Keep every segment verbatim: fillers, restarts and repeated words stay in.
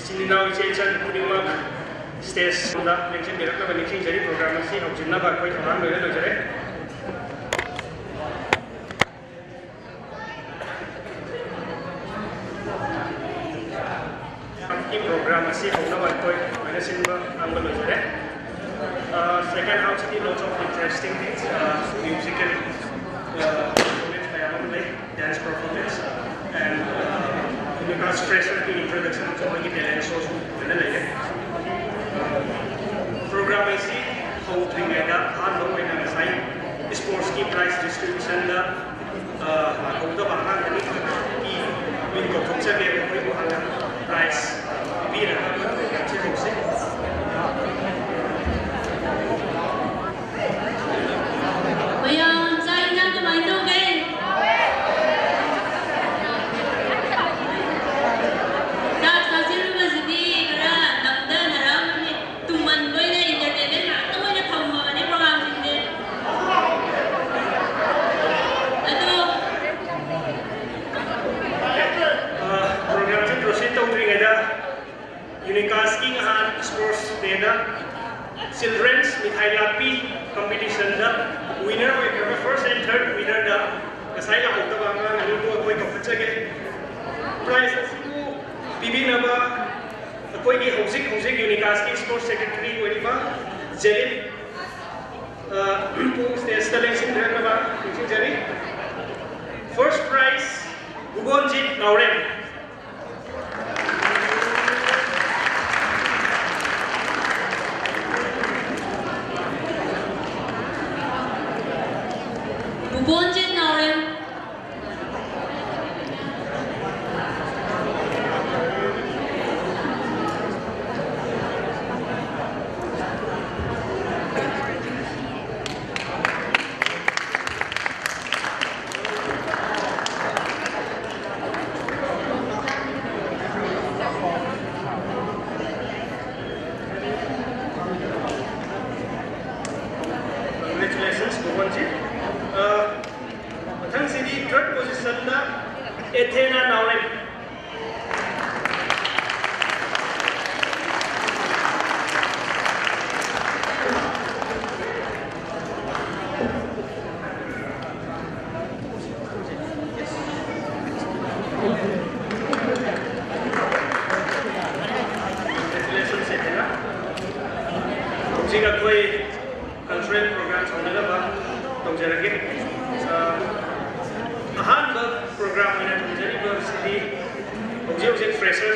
ꯏꯆꯤꯟ ꯏꯅꯥꯎ ꯏꯆꯦ ꯏꯆꯟ ꯈꯨꯗꯤꯡꯃꯛ stage ꯗ ꯂꯦꯡꯁꯤꯟꯕꯤꯔꯛꯅꯕ ꯅꯤꯡꯁꯤꯡꯖꯔꯤ꯫ Program ꯑꯁꯤ ꯍꯧꯖꯤꯟꯅꯕ ꯑꯩꯈꯣꯏ ꯊꯧꯔꯥꯡ ꯂꯣꯏꯅ ꯂꯣꯏꯖꯔꯦ꯫ Program ꯑꯁꯤ ꯍꯧꯅꯕ ꯑꯩꯈꯣꯏ ꯂꯣꯏꯅ ꯁꯤꯟꯕ ꯉꯥꯡꯕ ꯂꯣꯏꯖꯔꯦ꯫ Uh, second half CD lots of interesting things, uh, musical, uh, performance ꯃꯌꯥꯝ ꯑꯃ ꯂꯩ, dance performance, and, uh, UNICAS fresher ꯒꯤ introduction, ꯃꯈꯣꯏꯒꯤ talent show ꯁꯨ ꯂꯣꯏꯅ ꯂꯩꯔꯦ꯫ Program ꯑꯁꯤ ꯍꯧꯗ꯭ꯔꯤꯉꯩꯗ ꯑꯍꯥꯟꯕ ꯑꯣꯏꯅ ꯉꯁꯥꯏ sports ꯀꯤ prize distribution ꯗ, ꯑ, ꯂꯥꯛꯍꯧꯗꯕ ꯑꯉꯥꯡ ꯑꯅꯤꯈꯛꯀꯤ ꯃꯤꯡ ꯀꯧꯊꯣꯛꯆꯒꯦ꯫ ꯃꯈꯣꯏꯕꯨ ꯍꯥꯟꯅ prize ꯄꯤꯕꯤꯔꯒ ꯑꯩꯈꯣꯏ program ꯁꯤ ꯍꯧꯁꯤ꯫ ꯃꯌꯥꯝ ꯆꯥꯛ ꯏꯟꯖꯥꯡ ꯀꯃꯥꯏꯅ ꯇꯧꯒꯦ? ꯆꯥꯛ ꯆꯥꯁꯤꯜꯂꯨꯕꯁꯤꯗꯤ ꯈꯔ ꯅꯝꯊꯅꯔꯝꯃꯅꯤ꯫ ꯇꯨꯝꯃꯟꯕ ꯑꯣꯏꯅ entertainment ꯉꯥꯛꯇ ꯑꯣꯏꯅ ꯊꯝꯃꯕꯅꯦ program ꯁꯤꯡꯁꯦ꯫ ꯑꯗꯣ, ꯑ, program ꯁꯤ proceed ꯇꯧꯗ꯭ꯔꯤꯉꯩꯗ UNICAS ꯀꯤ ꯉꯍꯥꯟ sports day ꯗ children's ꯃꯤꯊꯥꯏ ꯂꯥꯛꯄꯤ competition the winner ꯑꯣꯏꯈ꯭ꯔꯕ first and third winner ꯗ ꯉꯁꯥꯏ ꯂꯥꯛꯍꯧꯗꯕ ꯑꯉꯥꯡ ꯑꯅꯤꯕꯨ ꯑꯩꯈꯣꯏ ꯀꯧꯈꯠꯆꯒꯦ꯫ Prize ꯑꯁꯤꯕꯨ ꯄꯤꯕꯤꯅꯕ ꯑꯩꯈꯣꯏꯒꯤ ꯍꯧꯖꯤꯛ ꯍꯧꯖꯤꯛ UNICAS ꯀꯤ sports secretary ꯑꯣꯏꯔꯤꯕ ꯖꯦꯂꯤꯟ, ꯑ, ꯄꯨ stage ꯇ ꯂꯦꯡꯁꯤꯟꯕꯤꯔꯛꯅꯕ ꯅꯤꯡꯁꯤꯡꯖꯔꯤ꯫ First prize, ꯕꯨꯕꯣꯟꯖꯤꯠ ꯅꯥꯎꯔꯦꯝ꯫ ꯕꯨꯕꯣꯟꯖꯤꯠ ꯅꯥꯎꯔꯦꯝ꯫ ꯑꯩꯈꯣꯏ cultural program ꯍꯧꯅꯅꯕ ꯇꯧꯖꯔꯒꯦ꯫ ꯑ, ꯑꯍꯥꯟꯕ program ꯑꯣꯏꯅ ꯊꯝꯖꯔꯤꯕ ꯑꯁꯤꯗꯤ ꯍꯧꯖꯤꯛ ꯍꯧꯖꯤꯛ fresher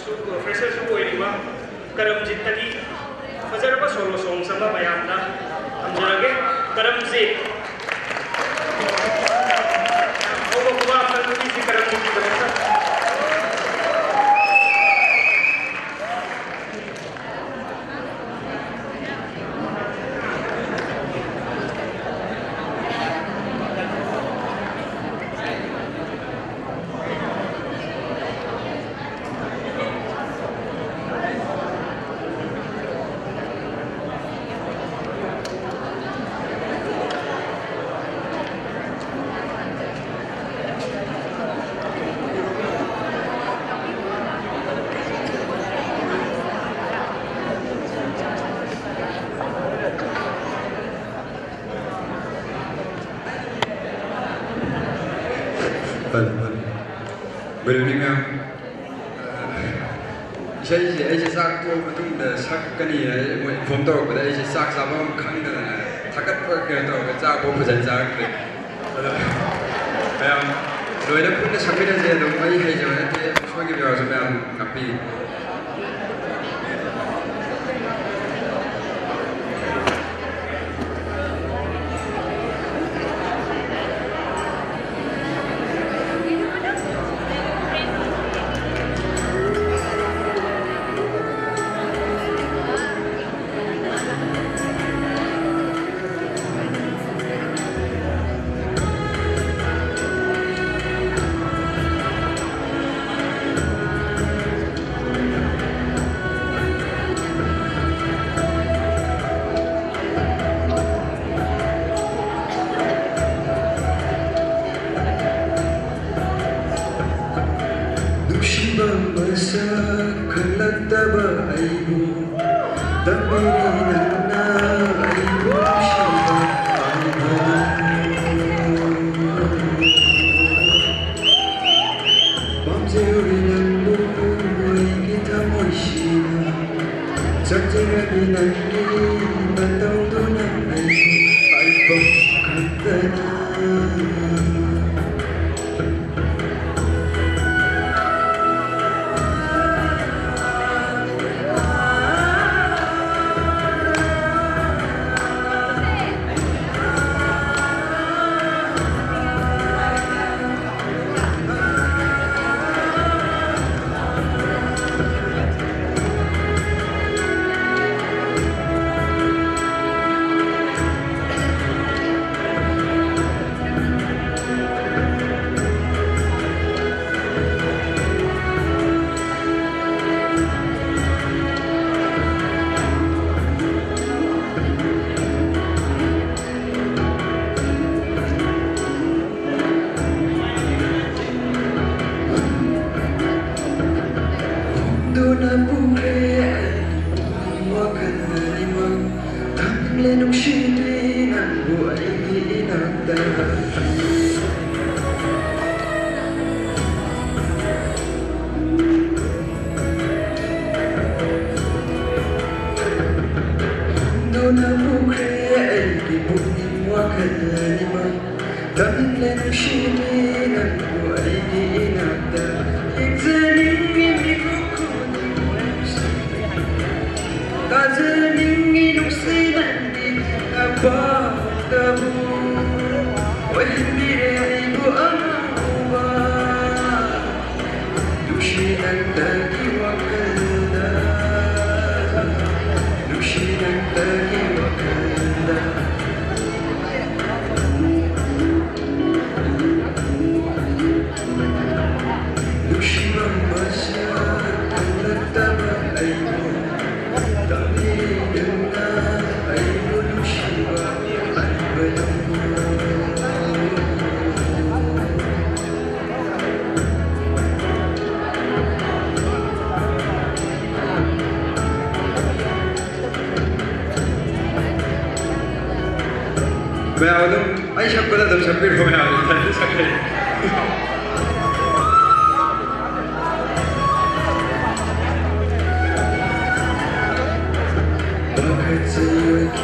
ꯁꯨ, fresher ꯁꯨ ꯑꯣꯏꯔꯤꯕ ꯀꯔꯝꯖꯤꯠꯇꯒꯤ ꯐꯖꯔꯕ solo songs ꯑꯃ ꯃꯌꯥꯝꯗ ꯊꯝꯖꯔꯒꯦ꯫ ꯀꯔꯝꯖꯤꯠ꯫ ꯍꯧꯕ ꯈꯨꯕꯥꯛ ꯑꯝꯇꯪ ꯄꯤꯁꯤ ꯀꯔꯝꯖꯤꯠꯀꯤꯗꯃꯛꯇ꯫ Good evening, ma'am. ꯏꯁꯩꯁꯦ ꯑꯩꯁꯦ ꯆꯥꯛ ꯇꯣꯛꯑ ꯃꯇꯨꯡꯗ ꯁꯛꯀꯅꯤ ꯍꯥꯏꯅ ꯃꯣꯏ inform ꯇꯧꯔꯛꯄꯗ ꯑꯩꯁꯦ ꯆꯥꯛ ꯆꯥꯐꯝ ꯈꯪꯗꯗꯅ ꯊꯥꯒꯠꯄ ꯀꯩꯅꯣ ꯇꯧꯔꯒ ꯆꯥꯛꯐꯥꯎ ꯐꯖꯅ ꯆꯥꯔꯛꯇ꯭ꯔꯦ꯫ ꯑꯗꯣ ꯃꯌꯥꯝ ꯂꯣꯏꯅ ꯄꯨꯟꯅ ꯁꯛꯃꯤꯟꯅꯁꯦ꯫ ꯑꯗꯨꯝ ꯑꯩ ꯍꯩꯖꯕ ꯅꯠꯇꯦ, ꯁꯣꯏꯈꯤꯕ ꯌꯥꯎꯔꯁꯨ ꯃꯌꯥꯝ ꯉꯥꯛꯄꯤꯌꯨ꯫ ꯅꯨꯡꯁꯤꯕ ꯃꯁꯛ ꯈꯪꯂꯛꯇꯕ ꯑꯩꯕꯨ ꯇꯝꯕꯤꯔꯤ ꯅꯪꯅ ꯑꯩꯕꯨ ꯅꯨꯡꯁꯤꯕ ꯍꯥꯏꯕꯗꯨ꯫ ꯄꯥꯝꯖꯔꯨꯔꯦ ꯅꯪꯕꯨ ꯑꯩꯒꯤ ꯊꯃꯣꯏꯁꯤꯅ, ꯆꯪꯖꯔꯒꯦ ꯅꯪꯒꯤ ꯇꯧꯗꯨꯅ ꯑꯩꯕꯨ ꯍꯥꯏꯐꯝ ꯈꯪꯗꯅ꯫ ꯍꯣꯡꯗꯨꯅ ꯄꯨꯈ꯭ꯔꯦ ꯑꯩꯒꯤ ꯋꯥꯈꯜ ꯑꯅꯤꯃꯛ꯫ ꯊꯝꯂꯦ ꯅꯨꯡꯁꯤꯕꯤ ꯅꯪꯕꯨ ꯑꯩꯒꯤ ꯏꯅꯥꯛꯇ꯫ ꯍꯣꯡꯗꯨꯅ ꯄꯨꯈ꯭ꯔꯦ ꯑꯩꯒꯤ ꯄꯨꯛꯅꯤꯡ ꯋꯥꯈꯜ ꯑꯅꯤꯃꯛ꯫ ꯇꯝꯂꯦ ꯅꯨꯡꯁꯤꯕꯤ ꯅꯪꯕꯨ ꯑꯩꯒꯤ ꯏꯅꯥꯛꯇ꯫ ꯌꯦꯡꯖꯅꯤꯡꯉꯤ ꯃꯤꯀꯨꯞ ꯈꯨꯗꯤꯡꯃꯛ꯫ ꯇꯥꯖꯅꯤꯡꯉꯤ ꯅꯨꯡꯁꯤ ꯅꯪꯒꯤ ꯅꯄꯥꯛꯇꯕꯨ꯫ ꯑꯣꯏꯍꯟꯕꯤꯔꯦ ꯑꯩꯕꯨ ꯑꯉꯥꯎꯕ꯫ ꯅꯨꯡꯁꯤ ꯅꯪꯇꯒꯤ ꯋꯥꯈꯜꯗ꯫ ꯅꯨꯡꯁꯤ ꯅꯪꯇꯒꯤ ꯋꯥꯈꯜꯗ꯫ ꯅꯨꯡꯁꯤꯕ ꯃꯁꯛ ꯈꯪꯂꯛꯇꯕ ꯑꯩꯕꯨ ꯇꯝꯕꯤꯗꯨꯅ ꯑꯩꯕꯨ ꯅꯨꯡꯁꯤꯕ ꯍꯥꯏꯕꯗꯨ꯫ ꯃꯌꯥꯝ ꯑꯗꯨꯝ ꯑꯩ ꯁꯛꯄꯗ ꯑꯗꯨꯝ ꯁꯛꯄꯤꯔꯣ, ꯃꯌꯥꯝ ꯏꯊꯟꯇ ꯁꯛꯀꯅꯤ꯫ ꯄꯥꯈꯠꯆꯩ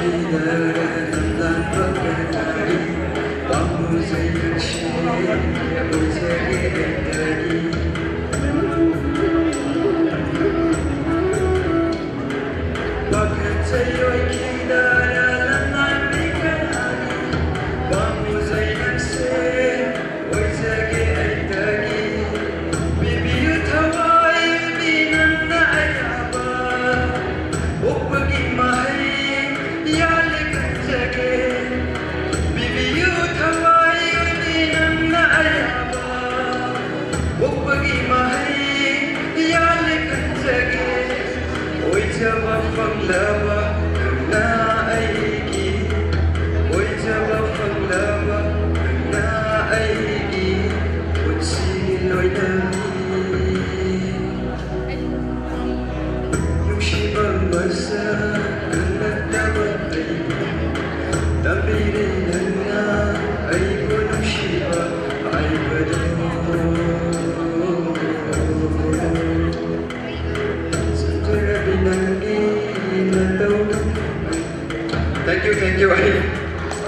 Thank you, thank you. ꯑꯩ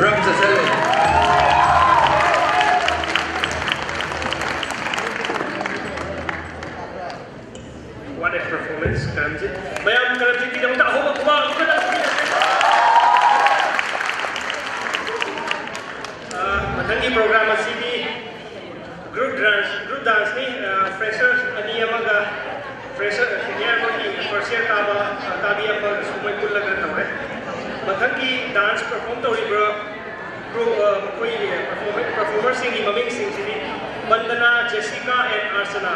ꯔꯝ ꯆꯠꯁꯜꯂꯦ꯫ What a performance, ꯀꯔꯝꯖꯤꯠ꯫ ꯃꯌꯥꯝ ꯀꯔꯝꯖꯤꯠꯀꯤꯗꯃꯛꯇ ꯑꯍꯧꯕ ꯈꯨꯕꯥꯛ ꯑꯃ ꯈꯨꯗꯛ꯫ ꯑ, ꯃꯊꯪꯒꯤ program ꯑꯁꯤꯗꯤ group dance, group danceꯅꯤ꯫ ꯑ, fresher ꯑꯅꯤ ꯑꯃꯒ fresher senior ꯑꯃꯒꯤ first year ꯀꯥꯕ, ꯑ, ꯀꯥꯕꯤ ꯑꯃꯒꯁꯨ ꯃꯣꯏ ꯄꯨꯜꯂꯒ ꯇꯧꯔꯦ꯫ ꯃꯊꯪꯒꯤ dance perform ꯇꯧꯔꯤꯕ group, ꯑ, ꯑꯩꯈꯣꯏ performer, performerꯁꯤꯡꯒꯤ ꯃꯃꯤꯡꯁꯤꯡꯁꯤꯗꯤ Bandana, Jessica and Archana.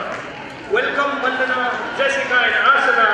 Welcome Bandana, Jessica and Archana.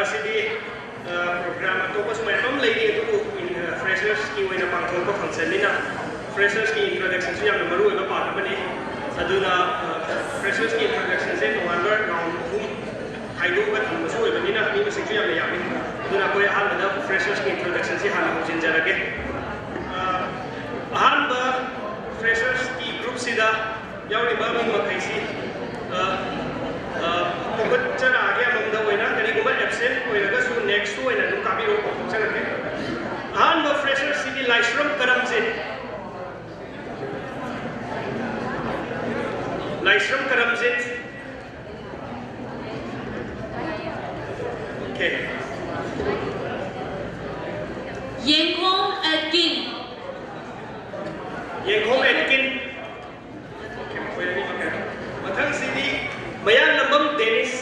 ꯑꯁꯤꯗꯤ ꯄ꯭ꯔꯣꯒ꯭ꯔꯥꯝ ꯑꯇꯣꯞꯄꯁꯨ ꯃꯌꯥꯝ ꯑꯃ ꯂꯩꯔꯤ, ꯑꯗꯨꯕꯨ ꯐ꯭ꯔꯦꯁꯔꯁꯀꯤ ꯑꯣꯏꯅ ꯄꯥꯡꯊꯣꯛꯄ ꯐꯪꯁꯟꯅꯤꯅ ꯐ꯭ꯔꯦꯁꯔꯁꯀꯤ ꯏꯟꯇ꯭ꯔꯣꯗꯛꯁꯟꯁꯨ ꯌꯥꯝꯅ ꯃꯔꯨ ꯑꯣꯏꯕ ꯄꯥꯔꯠ ꯑꯃꯅꯤ꯫ ꯑꯗꯨꯅ ꯐ꯭ꯔꯦꯁꯔꯁꯀꯤ ꯏꯟꯇ꯭ꯔꯣꯗꯛꯁꯟꯁꯦ ꯇꯣꯉꯥꯟꯕ ꯔꯥꯎꯟ ꯑꯍꯨꯝ ꯈꯥꯏꯗꯣꯛꯑꯒ ꯊꯝꯕꯁꯨ ꯑꯣꯏꯕꯅꯤꯅ ꯃꯤ ꯃꯁꯤꯡꯁꯨ ꯌꯥꯝꯅ ꯌꯥꯝꯃꯤ꯫ ꯑꯗꯨꯅ ꯑꯩꯈꯣꯏ ꯑꯍꯥꯟꯕꯗ ꯐ꯭ꯔꯦꯁꯔꯁꯀꯤ ꯏꯟꯇ꯭ꯔꯣꯗꯛꯁꯟꯁꯤ ꯍꯥꯟꯅ ꯍꯧꯖꯤꯟꯖꯔꯒꯦ꯫ ꯑꯍꯥꯟꯕ ꯐ꯭ꯔꯦꯁꯔꯁꯀꯤ ꯒ꯭ꯔꯨꯞꯁꯤꯗ ꯌꯥꯎꯔꯤꯕ ꯃꯤ ꯃꯈꯩꯁꯤ ꯈꯣꯝꯒꯠꯆꯔꯛꯑꯒꯦ꯫ ꯑꯃꯃꯝꯗ ꯑꯣꯏꯅ ꯀꯔꯤꯒꯨꯝꯕ ꯑꯦꯕꯁꯦꯟ ꯑꯣꯏꯔꯒꯁꯨ ꯅꯦꯛꯁꯇ ꯑꯣꯏꯅ ꯑꯗꯨꯝ ꯀꯥꯕꯤꯔꯛꯎ, ꯀꯥꯎꯊꯣꯛꯆꯔꯛꯀꯦ꯫ ꯑꯍꯥꯟꯕ ꯐ꯭ꯔꯦꯁꯔꯁꯤꯗꯤ ꯂꯥꯏꯁ꯭ꯔꯝ ꯀꯔꯝꯖꯤꯠ꯫ ꯂꯥꯏꯁ꯭ꯔꯝ ꯀꯔꯝꯖꯤꯠ꯫ Okay. ꯌꯦꯡꯈꯣꯝ ꯑꯦꯠꯀꯤꯟ꯫ ꯌꯦꯡꯈꯣꯝ ꯑꯦꯠꯀꯤꯟ꯫ Okay, ꯃꯈꯣꯏ ꯑꯅꯤꯃꯛ ꯀꯩꯅꯣ꯫ ꯃꯊꯪꯁꯤꯗꯤ ꯃꯌꯥꯡꯂꯝꯕꯝ ꯗꯦꯅꯤꯁ꯫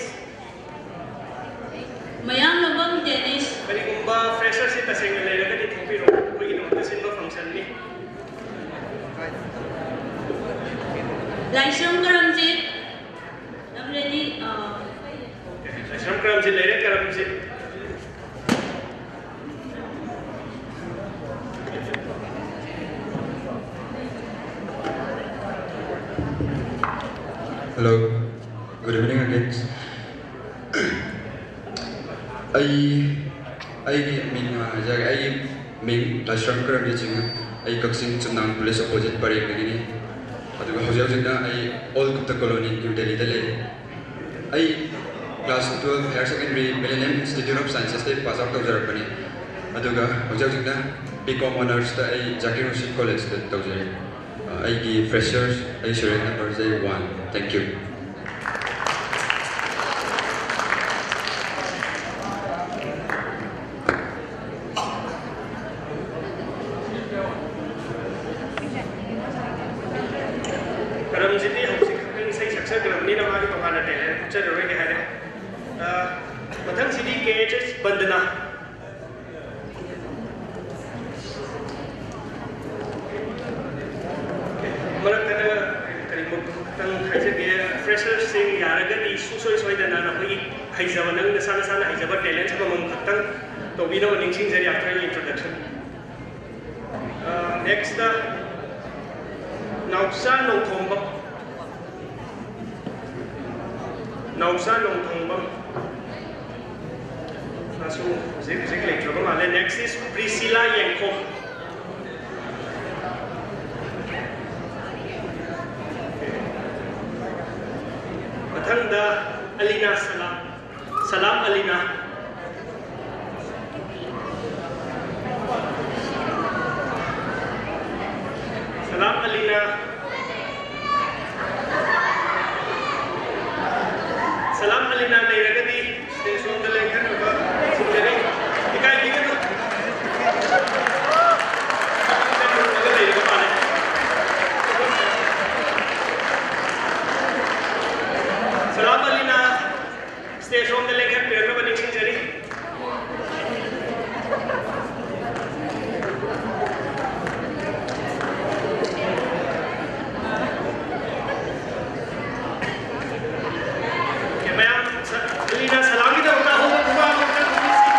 ꯃꯌꯥꯡꯂꯝꯕꯝ ꯗꯦꯅꯤꯁ꯫ ꯀꯔꯤꯒꯨꯝꯕ ꯐ꯭ꯔꯦꯁꯔꯁꯤ ꯇꯁꯦꯡꯅ ꯂꯩꯔꯒꯗꯤ ꯊꯣꯛꯄꯤꯔꯣ, ꯑꯩꯈꯣꯏꯒꯤꯗꯃꯛꯇ ꯁꯤꯟꯕ ꯐꯪꯁꯟꯅꯤ꯫ ꯂꯥꯏꯁ꯭ꯔꯝ ꯀꯔꯝꯖꯤꯠ꯫ ꯅꯪ ꯔꯦꯗꯤ? ꯑꯥ꯫ ꯂꯥꯏꯁ꯭ꯔꯝ ꯀꯔꯝꯖꯤꯠ ꯂꯩꯔꯦ, ꯀꯔꯝꯖꯤꯠ꯫ Hello, good evening again. ꯑꯩ ꯑꯩꯒꯤ ꯃꯤꯡ ꯍꯥꯏꯖꯔꯒꯦ꯫ ꯑꯩꯒꯤ ꯃꯤꯡ ꯂꯥꯏꯁ꯭ꯔꯝ ꯀꯔꯝꯖꯤꯠ ꯁꯤꯡꯍ꯫ ꯑꯩ ꯀꯛꯆꯤꯡ ꯆꯨꯝꯅꯥꯡ ꯄꯨꯂꯤꯁ ꯑꯣꯄꯣꯖꯤꯠ ꯄꯔꯦꯡꯗꯒꯤꯅꯤ꯫ ꯑꯗꯨꯒ ꯍꯧꯖꯤꯛ ꯍꯧꯖꯤꯛꯅ ꯑꯩ ꯑꯣꯜ ꯒꯨꯞꯇ ꯀꯣꯂꯣꯅꯤ, ꯅ꯭ꯌꯨ ꯗꯦꯜꯂꯤꯗ ꯂꯩ꯫ ꯑꯩ class twelve higher secondary Millennium Institute of Sciences ꯇꯩ pass out ꯇꯧꯖꯔꯛꯄꯅꯤ꯫ ꯑꯗꯨꯒ ꯍꯧꯖꯤꯛ ꯍꯧꯖꯤꯛꯅ B Com Honoursꯇ ꯑꯩ ꯖꯥꯀꯤꯔ ꯍꯨꯁꯦꯟ ꯀꯣꯂꯦꯖꯇ ꯇꯧꯖꯔꯤ꯫ ꯑꯩꯒꯤ ꯐ꯭ꯔꯦꯁꯔꯁ ꯑꯩ ꯁꯤꯔꯤꯌꯦꯜ ꯅꯝꯕꯔꯁꯦ one꯫ Thank you꯫ ꯀꯔꯝꯖꯤꯠꯇꯤ ꯍꯧꯖꯤꯛ ꯈꯛꯇꯪ ꯏꯁꯩ ꯁꯛꯆꯈ꯭ꯔꯕꯅꯤꯅ ꯃꯥꯒꯤ ꯇꯣꯉꯥꯟꯅ talent ꯎꯠꯆꯔꯔꯣꯏꯒꯦ ꯍꯥꯏꯔꯦ꯫ ꯑ, ꯃꯊꯪꯁꯤꯗꯤ K H S ꯕꯟꯗꯅꯥ꯫ ꯃꯔꯛ ꯊꯠꯅ ꯀꯔꯤꯒꯨꯝꯕ ꯈꯤꯇꯪ ꯍꯥꯏꯖꯒꯦ, ꯐ꯭ꯔꯦꯁꯔꯁꯤꯡ ꯌꯥꯔꯒꯗꯤ ꯁꯨꯡꯁꯣꯏ ꯁꯣꯏꯗꯅ ꯅꯈꯣꯏꯒꯤ ꯍꯩꯖꯕ, ꯅꯪ ꯅꯁꯥ ꯅꯁꯥꯅ ꯍꯩꯖꯕ talents ꯑꯃꯃꯝ ꯈꯛꯇꯪ ꯇꯧꯕꯤꯅꯕ ꯅꯤꯡꯁꯤꯡꯖꯔꯤ after introduction. Next, ꯅꯥꯎꯆꯥ Nongthombam. ꯅꯥꯎꯆꯥ Nongthombam. ꯃꯥꯁꯨ ꯍꯧꯖꯤꯛ ꯍꯧꯖꯤꯛ ꯂꯩꯇ꯭ꯔꯕ ꯃꯥꯜꯂꯦ꯫ Next is ꯄ꯭ꯔꯤꯁꯤꯂꯥ ꯌꯦꯡꯈꯣꯝ꯫ ꯃꯊꯪꯗ ꯑꯂꯤꯅꯥ ꯁꯂꯥꯝ꯫ ꯁꯂꯥꯝ ꯑꯂꯤꯅꯥ꯫ ꯁꯂꯥꯝ ꯑꯂꯤꯅꯥ꯫ ꯁꯂꯥꯝ ꯑꯂꯤꯅꯥ ꯂꯩꯔꯒꯗꯤ stage ꯂꯣꯝꯗ ꯂꯦꯡꯈꯠꯅꯕ ꯈꯨꯝꯖꯔꯤ꯫ ꯏꯀꯥꯏꯕꯤꯒꯅꯨ꯫ ꯂꯩꯔꯤꯕ ꯃꯥꯜꯂꯦ꯫ ꯁꯂꯥꯝ ꯑꯂꯤꯅꯥ stage ꯔꯣꯝꯗ ꯂꯦꯡꯈꯠꯄꯤꯔꯛꯅꯕ ꯅꯤꯡꯁꯤꯡꯖꯔꯤ꯫ ꯃꯌꯥꯝ ꯁ-, ꯑꯂꯤꯅꯥ ꯁꯂꯥꯝꯒꯤꯗꯃꯛꯇ ꯑꯍꯧꯕ ꯈꯨꯕꯥꯛ ꯑꯃ ꯀꯟꯅ ꯈꯨꯕꯤꯁꯤ꯫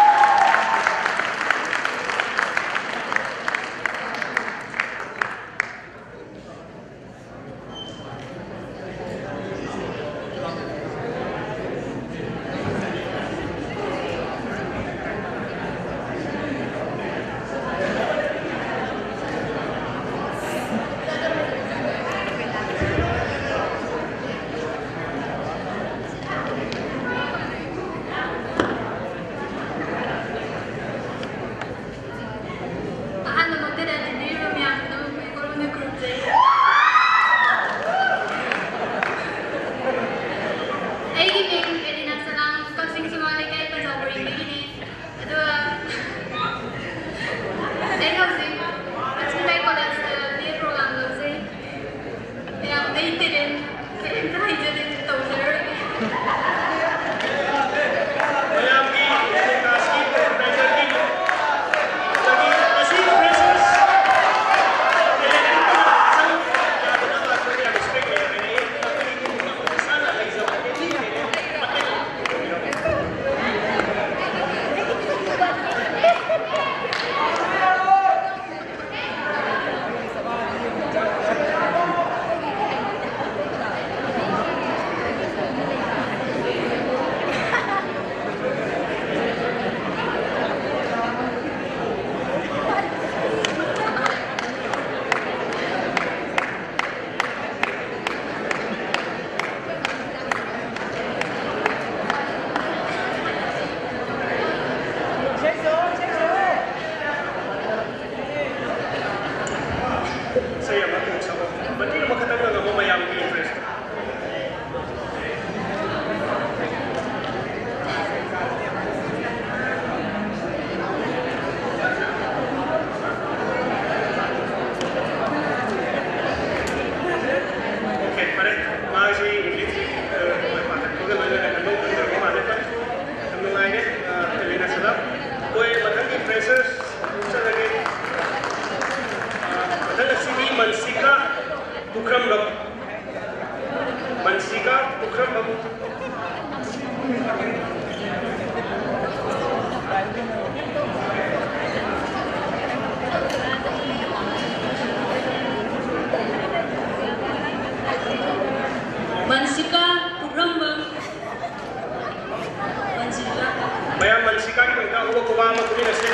ꯈꯨꯕꯥꯛ ꯑꯃ ꯈꯨꯕꯤꯔꯁꯤ꯫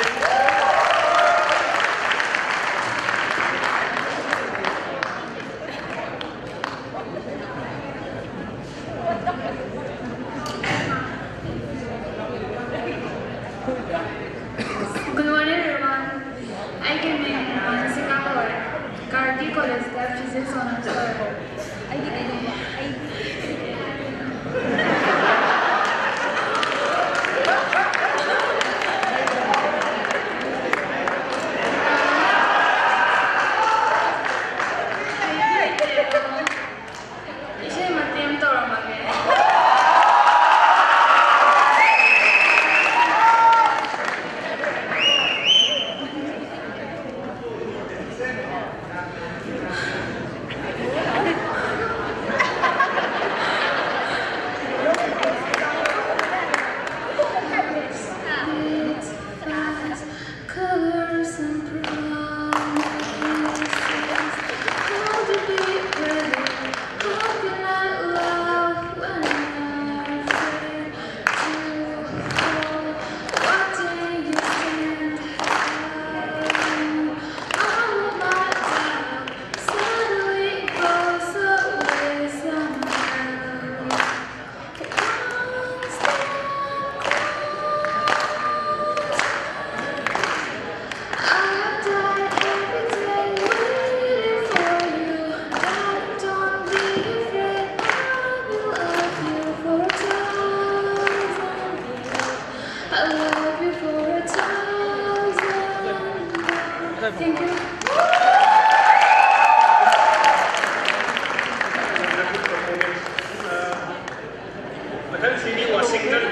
Good morning, everyone. ꯑꯩꯒꯤ ꯃꯤꯡ ꯃꯣꯅꯤꯁꯤꯀꯥ ꯀꯧꯋꯦ꯫ ꯀꯥꯔꯀꯤ ꯀꯣꯂꯦꯖꯇ ꯐꯤꯖꯤꯛꯁ ꯑꯣꯅꯔꯁ ꯇꯧꯋꯦ꯫ ꯑꯩꯗꯤ ꯀꯩꯅꯣ, ꯑꯩꯗꯤ ꯏꯁꯩ ꯃꯇꯦꯛ ꯑꯃ ꯇꯧꯔꯝꯃꯒꯦ꯫ Colors and promises. How to be ready? How can I love when I'm afraid to fall? What do you stand? All of my doubt suddenly goes away somehow. Thank you. ꯃꯊꯪꯁꯤꯗꯤ ꯋꯥꯁꯤꯡꯇꯟ꯫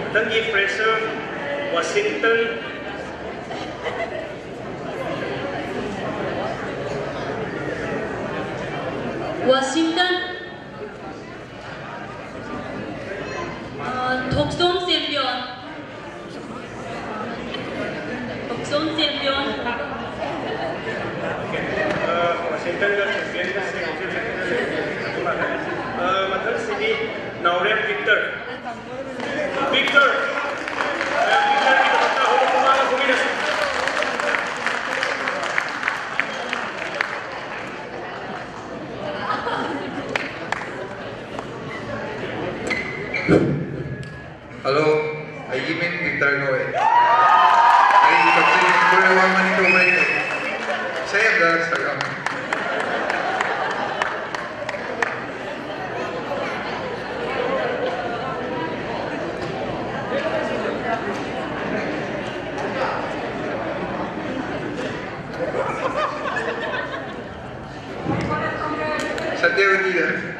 ꯃꯊꯪꯒꯤ fresher ꯋꯥꯁꯤꯡꯇꯟ꯫ ꯋꯥꯁꯤꯡꯇꯟ꯫ ꯑ, Thokchom champion. ꯊꯣꯛꯆꯣꯝ champion. ꯑ, ꯋꯥꯁꯤꯡꯇꯟꯒ ꯆꯦꯝꯄꯤꯌꯟꯒꯁꯦ ꯍꯧꯖꯤꯛ ꯍꯧꯖꯤꯛ ꯑꯗꯨꯃꯥꯏꯅ꯫ ꯑ, ꯃꯊꯪꯁꯤꯗꯤ ꯅꯥꯎꯔꯦꯝ Victor. Victor. Victor, ito, basta, huwag mo nga, huwag mo nga. Hello, ayimin Victor ko eh. Ay, pagsiling ko na lang manito mo eh. Saya, vlog sa kami. Santiago Díaz.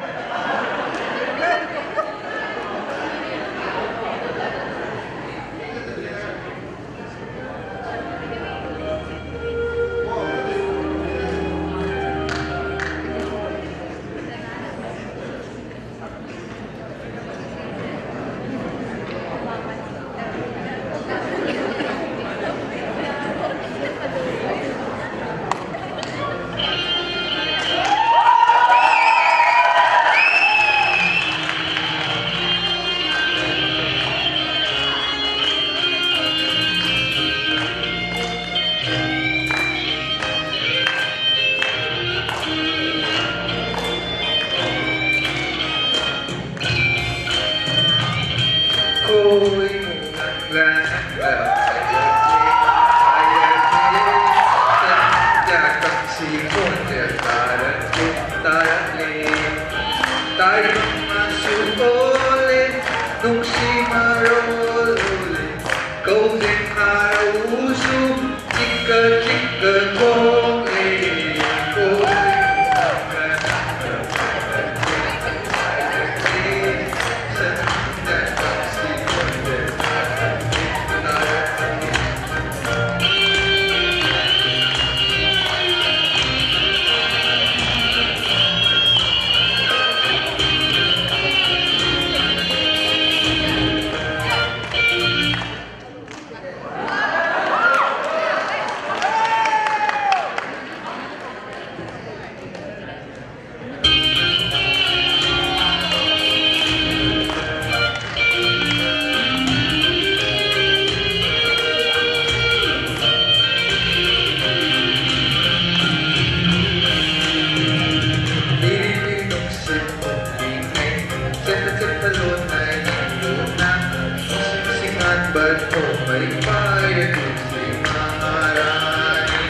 ꯊꯣꯡꯕꯩ ꯄꯥꯏꯔꯦ ꯇꯨꯁꯤ ꯃꯍꯥꯔꯥꯅꯤ꯫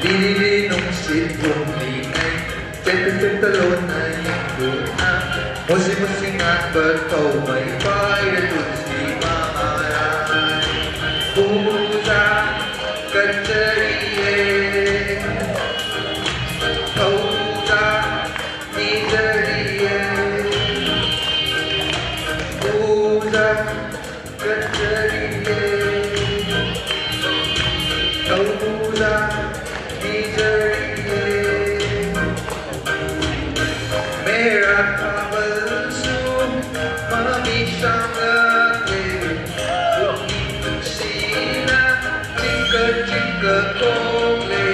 ꯂꯤꯔꯤ ꯅꯨꯡꯁꯤꯠ ꯍꯨꯝꯂꯤ ꯑꯩ ꯆꯦꯠꯇ ꯆꯦꯠꯇ ꯂꯣꯟꯅ ꯌꯦꯡꯗꯨꯅ ꯃꯨꯁꯤ ꯃꯨꯁꯤ ꯉꯥꯟꯕ ꯊꯧꯃꯩ ꯄꯥꯏꯔꯦ ꯇꯨꯁꯤ ꯃꯍꯥꯔꯥꯅꯤ꯫ ꯄꯨꯖꯥ ꯀꯠꯆꯔꯤꯌꯦ, ꯊꯧꯖꯥ ꯄꯤꯖꯔꯤꯌꯦ, ꯄꯨꯖꯥ ꯀꯠꯆꯔꯤꯌꯦ, ꯊꯧꯖꯥ ꯄꯤꯖꯔꯤꯌꯦ꯫ ꯃꯦꯔꯥ ꯊꯥꯕꯜꯁꯨ ꯃꯃꯤ ꯁꯥꯡꯂꯛꯂꯦ, ꯄꯨꯛꯅꯤꯡ ꯅꯨꯡꯁꯤꯅ ꯆꯤꯡꯀ ꯆꯤꯡꯀ ꯈꯣꯡꯂꯦ꯫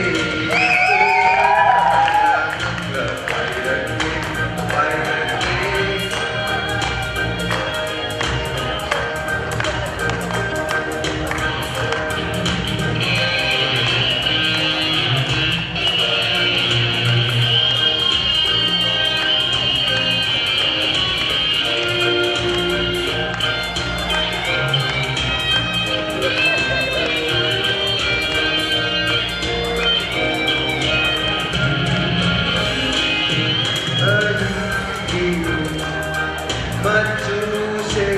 ꯃꯆꯨꯁꯦ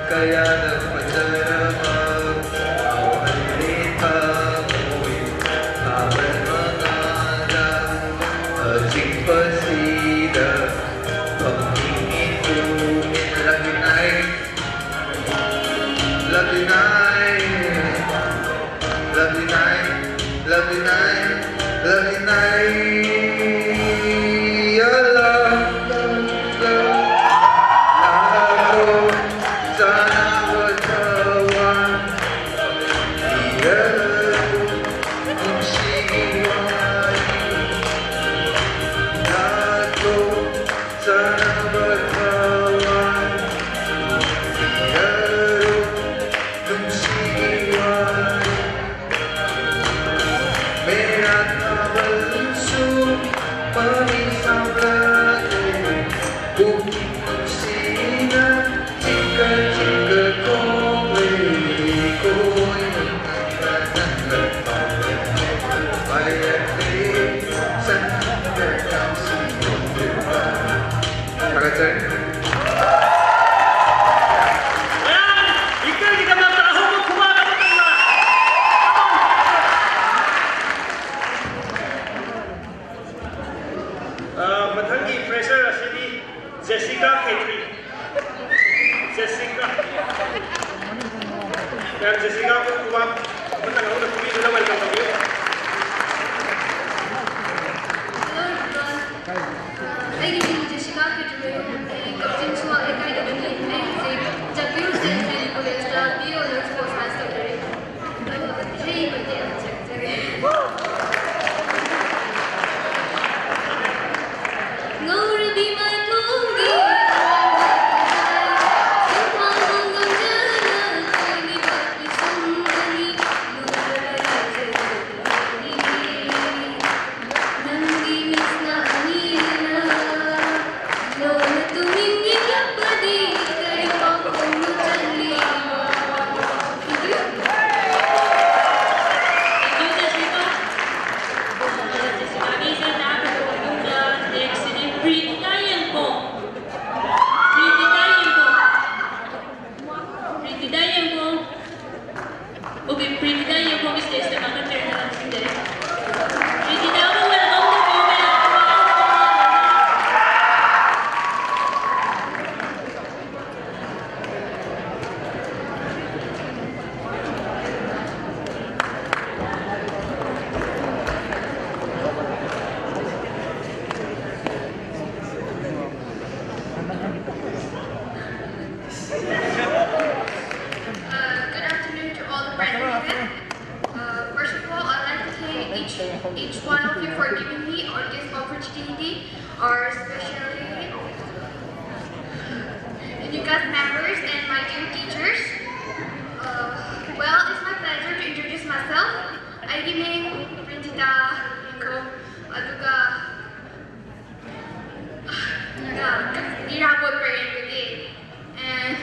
ꯀꯌꯥꯗ ꯐꯖꯔꯕ ꯉꯥꯎꯍꯜꯂꯦ ꯊꯃꯣꯏ꯫ ꯊꯥꯕꯜ ꯃꯉꯥꯜꯗ ꯑꯆꯤꯛꯄꯁꯤꯗ ꯐꯝꯅꯤꯡꯉꯤ ꯇꯨꯃꯤꯟ꯫ Love you night, love you night. Lovely night, lovely night, lovely night. Your love, love, love. ꯂꯥꯛꯂꯣ, ꯆꯥꯅꯕ ꯊꯋꯥꯏ. ꯄꯤꯔꯔꯣ, ꯅꯨꯡꯁꯤꯒꯤ ꯋꯥꯔꯤ. ꯂꯥꯛꯂꯣ, ꯆꯥꯅꯕ ꯊꯋꯥꯏ. ꯄꯤꯔꯔꯣ, ꯅꯨꯡꯁꯤꯒꯤ ꯋꯥꯔꯤ. ꯃꯦꯔꯥ ꯊꯥꯕꯜꯁꯨ ꯃꯃꯤ ꯁꯥꯝꯂꯛꯂꯦ꯫ each one of you for giving me all this opportunity, or especially you guys members and my dear teachers. Uh, well, it's my pleasure to introduce myself. ꯑꯩꯒꯤ ꯃꯤꯡ ꯄ꯭ꯔꯤꯟꯖꯤꯇꯥ ꯌꯦꯡꯈꯣꯝ, ꯑꯗꯨꯒ ꯏꯔꯥꯕꯣꯠ ꯄꯔꯦꯡꯗꯒꯤ. And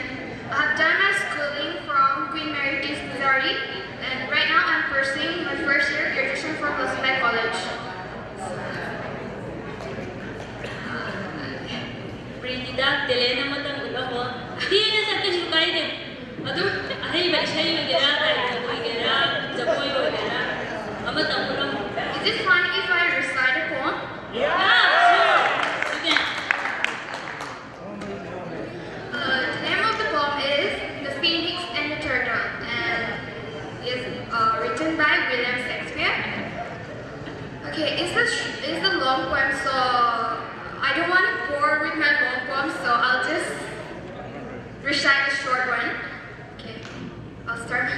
I have done my schooling from Queen Mary Kids Missouri, and right now I'm pursuing my first year graduation from Blossom Light College. ꯄ꯭ꯔꯤꯇꯤꯗ talent ꯑꯃꯇꯪ ꯎꯠꯂꯝꯃꯣ꯫ ꯊꯤꯅ ꯁꯛ ꯀꯩꯁꯨ ꯀꯥꯏꯗꯦ꯫ ꯑꯗꯨꯝ ꯑꯍꯩꯕ ꯏꯁꯩ ꯑꯣꯏꯒꯦꯔꯥ, ꯂꯥꯏꯔꯤꯛ ꯑꯣꯏꯒꯦꯔꯥ, ꯖꯒꯣꯏ ꯑꯣꯏꯒꯦꯔꯥ, ꯑꯃꯇꯪ ꯎꯠꯂꯝꯃꯣ꯫ Is it fine if I recite a poem? Yeah, sure. You can. Uh, the name of the poem is The Phoenix and the Turtle, and is uh, written by William Shakespeare. Okay, it's a, sh- it's a long poem, so I don't want to bore with my long poem, so I'll just recite a short one. Okay, I'll start.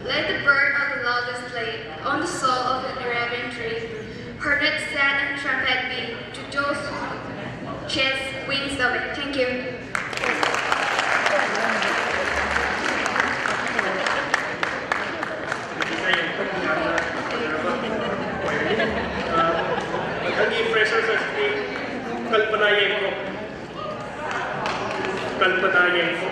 Let the bird of the loudest play on the soul of an Arabian tree. Her note sad and trumpet beat to those who chase winds away. Thank you. ꯃꯊꯪꯒꯤ freshers ꯑꯁꯤꯗꯤ ꯀꯜꯄꯅꯥ ꯌꯦꯡꯈꯣ꯫ ꯀꯜꯄꯅꯥ ꯌꯦꯡꯈꯣ꯫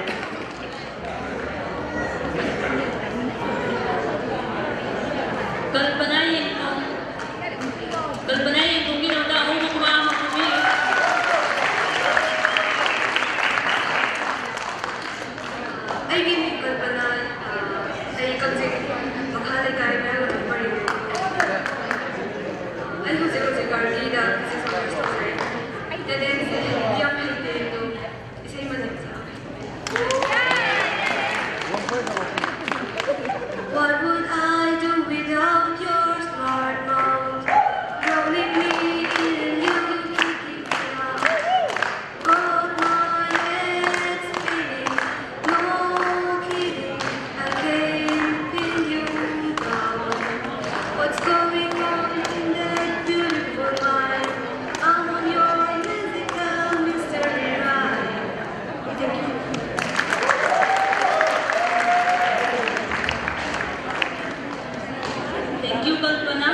ꯀꯜꯄꯅꯥ ꯌꯦꯡꯈꯣꯝ꯫ ꯀꯜꯄꯅꯥ ꯌꯦꯡꯈꯣꯝꯒꯤꯗꯃꯛꯇ ꯑꯍꯧꯕ ꯈꯨꯕꯥꯛ ꯑꯃ ꯈꯨꯕꯤꯌꯨ꯫ ꯑꯩꯒꯤ ꯃꯤꯡ ꯀꯜꯄꯅꯥ, ꯑꯩ ꯀꯛꯆꯤꯡ ꯃꯈꯥ ꯂꯩꯀꯥꯏ ꯃꯌꯥꯡꯂꯝꯕꯝ ꯄꯔꯦꯡꯗꯒꯤ꯫ ꯑꯩ ꯍꯧꯖꯤꯛ ꯍꯧꯖꯤꯛ ꯒꯥꯔꯒꯤꯗ ꯐꯤꯖꯤꯛꯁ ꯑꯣꯅꯔꯁ ꯇꯧꯖꯔꯤ꯫ ꯇꯦꯂꯦꯟꯁꯦ ꯌꯥꯝ ꯍꯩꯇꯦ ꯑꯗꯣ ꯏꯁꯩ ꯃꯟꯗꯦ ꯃꯁꯥ ꯌꯥꯝ ꯍꯩ꯫ Thank you, Kalpana.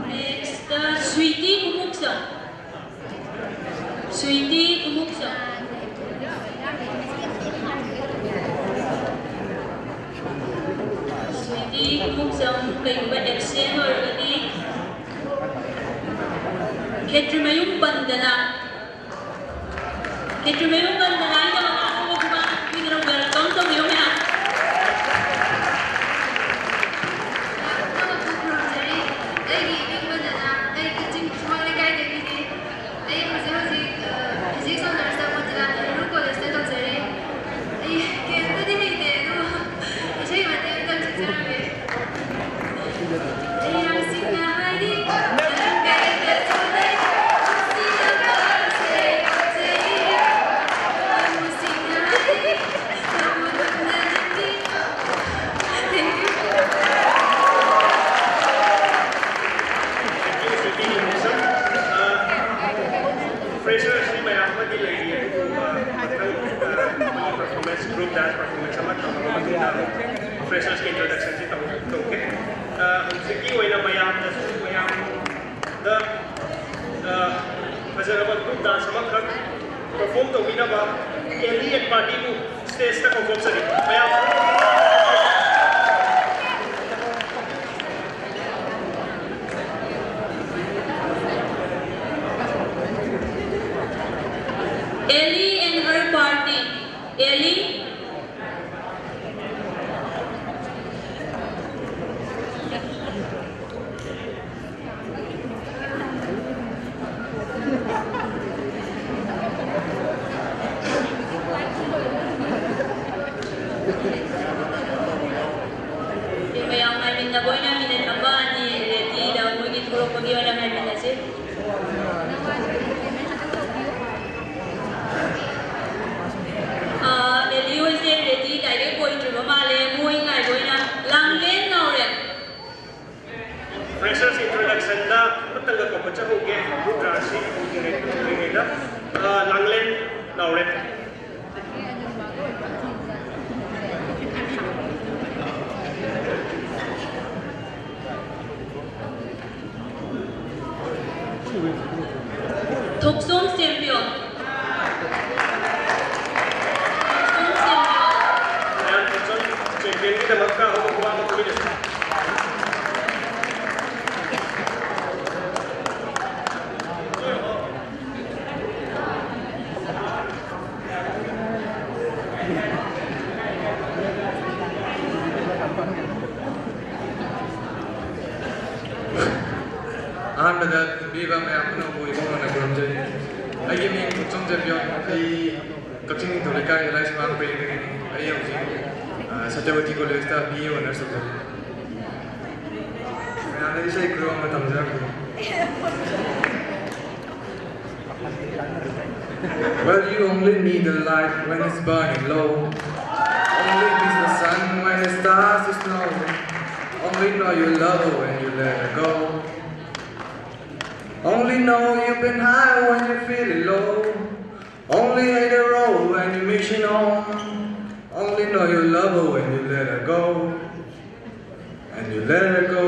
Next, uh, Sweetie Kumuksa. Sweetie Kumuksa. Sweetie Kumuksa, ꯀꯩꯒꯨꯝꯕ absent ꯑꯣꯏꯔꯒꯗꯤ ꯈꯦꯇ꯭ꯔꯤꯃꯌꯨꯝ ꯄꯟꯗꯅ ꯈꯦꯇ꯭ꯔꯤꯃꯌꯨꯝ ꯄꯟꯗꯅ ꯑꯩꯅ ꯃꯃꯥ ꯄꯣꯛꯄ ꯈꯨꯕꯥꯛ ꯄꯤꯗꯅ welcome ꯇꯧꯕꯤꯌꯣ ꯃꯌꯥꯝ꯫ ꯈꯨꯔꯨꯝꯖꯔꯤ꯫ ꯑꯩꯒꯤ ꯏꯃꯤꯡ ꯄꯟꯗꯅ, ꯑꯩ ꯀꯛꯆꯤꯡ ꯁꯨꯃꯥꯡ ꯂꯩꯀꯥꯏꯗꯒꯤꯅꯤ꯫ ꯑꯩ ꯍꯧꯖꯤꯛ ꯍꯧꯖꯤꯛ, ꯑ, physics honours ꯇ ꯃꯣꯇꯤꯂꯥꯜ ꯅꯦꯍꯔꯨ ꯀꯣꯂꯦꯖꯇ ꯇꯧꯖꯔꯤ꯫ ꯑꯩ ꯀꯩꯝꯇꯗꯤ ꯍꯩꯇꯦ, ꯑꯗꯨꯕꯨ ꯏꯁꯩ ꯃꯇꯦꯛ ꯑꯝꯇꯪ ꯁꯛꯆꯔꯝꯒꯦ꯫ ꯑꯩ ꯌꯥꯝ ꯁꯤꯡꯅ ꯍꯥꯏꯔꯤ, ꯅꯪ ꯀꯔꯤꯗꯁꯨ ꯂꯩ, ꯅꯨꯡꯁꯤꯅꯕꯁꯦ ꯌꯣꯛꯆꯩ꯫ ꯅꯪꯕꯨ ꯁꯤꯡꯅ ꯍꯥꯏꯔꯤ, ꯅꯪꯕꯨ ꯂꯨꯝꯅ ꯅꯤꯡꯁꯤꯡ꯫ Thank you. Thank you, Sweetie Kumuksa. ꯑ, freshers ꯁꯤ ꯃꯌꯥꯝ ꯑꯃꯗꯤ ꯂꯩꯔꯤ, ꯑꯗꯨꯕꯨ, ꯑ, ꯃꯊꯪ, ꯑ, ꯑꯩꯈꯣꯏꯒꯤ performance, group dance performance ꯑꯃ ꯇꯧꯔꯕ ꯃꯇꯨꯡꯗ freshers ꯀꯤ introduction ꯁꯤ ꯇꯧ-, ꯇꯧꯒꯦ꯫ ꯑ, ꯍꯧꯖꯤꯛꯀꯤ ꯑꯣꯏꯅ ꯃꯌꯥꯝꯗꯁꯨ, ꯃꯌꯥꯝꯗ, ꯑ, ꯐꯖꯔꯕ group dance ꯑꯃꯈꯛ perform ꯇꯧꯕꯤꯅꯕ ꯑꯦꯂꯤ and party ꯕꯨ stage ꯇ ꯀꯧꯊꯣꯛꯆꯔꯤ꯫ ꯃꯌꯥꯝ꯫ Ellie and her party. Ellie. ꯃꯌꯥꯝ ꯉꯥꯏꯃꯤꯟꯅꯕ ꯑꯣꯏꯅ minute ꯑꯃ ꯑꯅꯤ ready ꯗ ꯃꯣꯏꯒꯤ ꯊꯣꯛꯂꯛꯄꯒꯤ ꯑꯣꯏꯅ ꯉꯥꯏꯃꯤꯟꯅꯁꯤ꯫ ꯑꯥ, ꯑꯦꯂꯤ ꯍꯣꯏꯁꯦ ready direct ꯑꯣꯏꯗ꯭ꯔꯤꯕ ꯃꯥꯜꯂꯦ꯫ ꯃꯣꯏ ꯉꯥꯏꯕ ꯑꯣꯏꯅ ꯂꯥꯡꯂꯦꯟ ꯅꯥꯎꯔꯦꯝ꯫ Freshers introduction ꯗ ꯑꯃꯇꯪꯒ ꯀꯧꯈꯠꯆꯍꯧꯒꯦ꯫ Group dance ꯁꯤ ꯍꯧꯗ꯭ꯔꯤꯉꯩ-, ꯍꯧꯗ꯭ꯔꯤꯉꯩꯗ, ꯑ, ꯂꯥꯡꯂꯦꯟ ꯅꯥꯎꯔꯦꯝ꯫ ꯊꯣꯛꯆꯣꯝ ꯆꯦꯝꯕꯤꯌꯣ꯫ ꯊꯣꯛꯆꯣꯝ ꯆꯦꯝꯕꯤꯌꯣ꯫ ꯃꯌꯥꯝ ꯊꯣꯛꯆꯣꯝ ꯆꯦꯝꯄꯤꯌꯟꯒꯤꯗꯃꯛꯇ ꯑꯍꯧꯕ ꯈꯨꯕꯥꯛ ꯑꯃ ꯈꯨꯕꯤꯔꯁꯤ꯫ ꯑꯍꯥꯟꯕꯗ ꯄꯤꯕꯤꯕ ꯃꯌꯥꯝ ꯄꯨꯝꯅꯃꯛꯄꯨ ꯏꯕꯨꯡꯉꯣꯅ ꯈꯨꯔꯨꯝꯖꯔꯤ꯫ ꯑꯩꯒꯤ ꯃꯤꯡ ꯊꯣꯛꯆꯣꯝ ꯆꯦꯝꯕꯤꯌꯣꯟ꯫ ꯑꯩ ꯀꯛꯆꯤꯡ ꯅꯤꯡꯊꯧ ꯂꯩꯀꯥꯏ ꯂꯥꯏꯁ꯭ꯔꯝ ꯄꯔꯦꯡꯗꯒꯤꯅꯤ꯫ ꯑꯩ ꯍꯧꯖꯤꯛ, ꯑ, ꯁꯇ꯭ꯌꯕꯇꯤ ꯀꯣꯂꯦꯖꯇ B A ꯑꯣꯅꯔꯁ ꯇꯧꯖꯔꯤ꯫ ꯃꯌꯥꯝꯗ ꯏꯁꯩ ꯈꯨꯔꯨꯝ ꯑꯃ ꯇꯝꯖꯔꯛꯀꯦ꯫ Well, you only need the light when it's burning low. Only miss the sun when it starts to snow. Only know you love her when you let her go. Only know you've been high when you're feeling low. Only hate the road when you're mission home. Only know you love her when you let her go. And you let her go.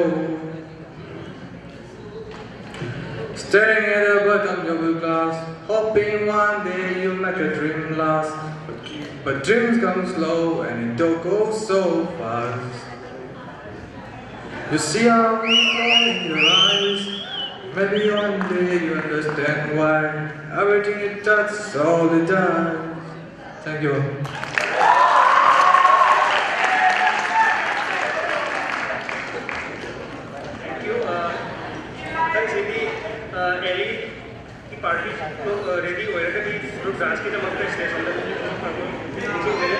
Staring at the bottom of your glass, hoping one day you make a dream last. But, but dreams come slow and it don't go so fast. You see how we fall in your eyes. Maybe one day you understand why everything you touch slowly dies. Thank you. Thank you. Uh, ꯃꯊꯪꯁꯤꯗꯤ, uh, Elly party, uh, ready ꯑꯣꯏꯔꯒꯗꯤ group ꯗꯥꯟꯁꯀꯤꯗꯃꯛꯇ stage ꯑꯣꯏꯅ ꯅꯤꯡꯁꯤꯡꯖꯔꯤ꯫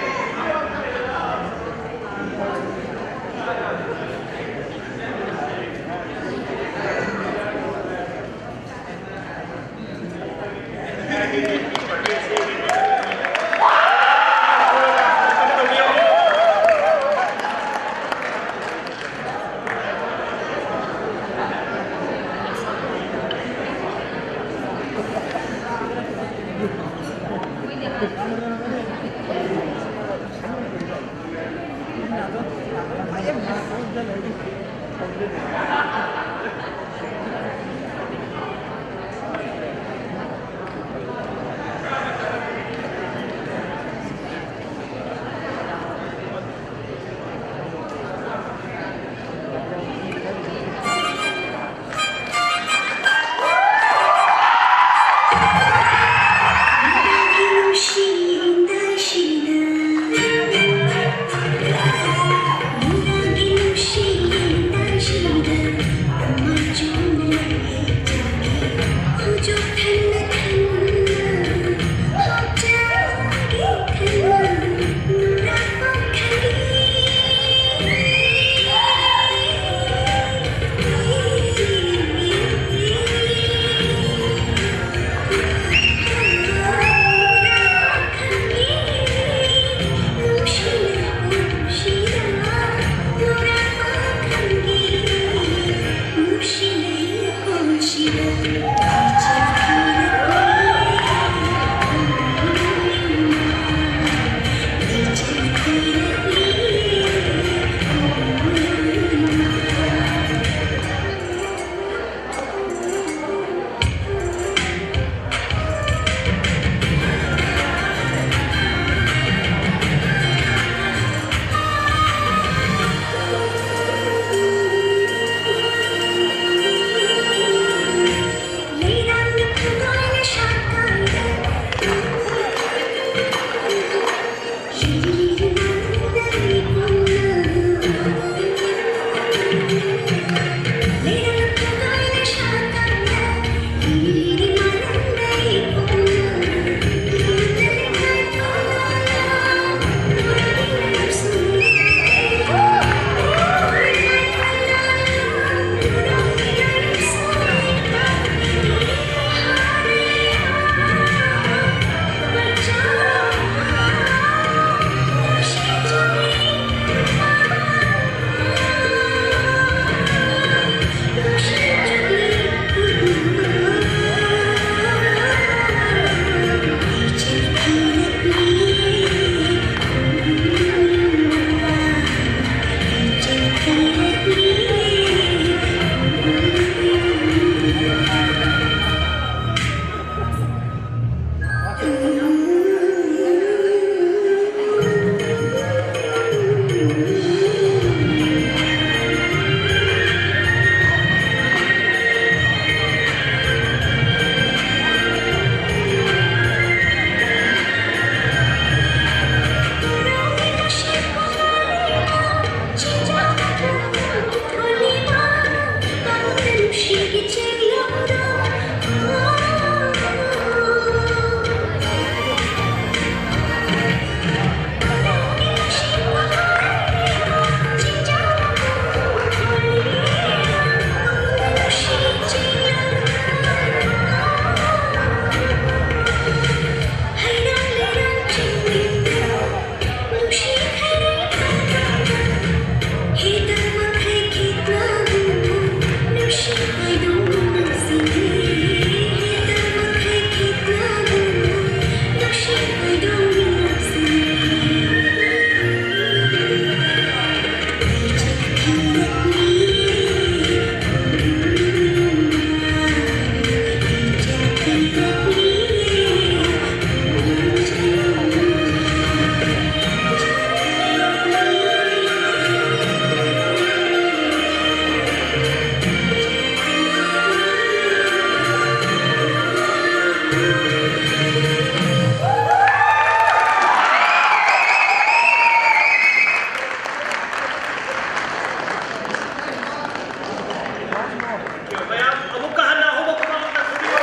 ꯃꯌꯥꯝ ꯑꯃꯨꯛꯀ ꯍꯟꯅ ꯑꯍꯨꯝꯂꯛ ꯈꯨꯄꯥꯛ ꯑꯝꯇ ꯈꯨꯕꯤꯌꯨ꯫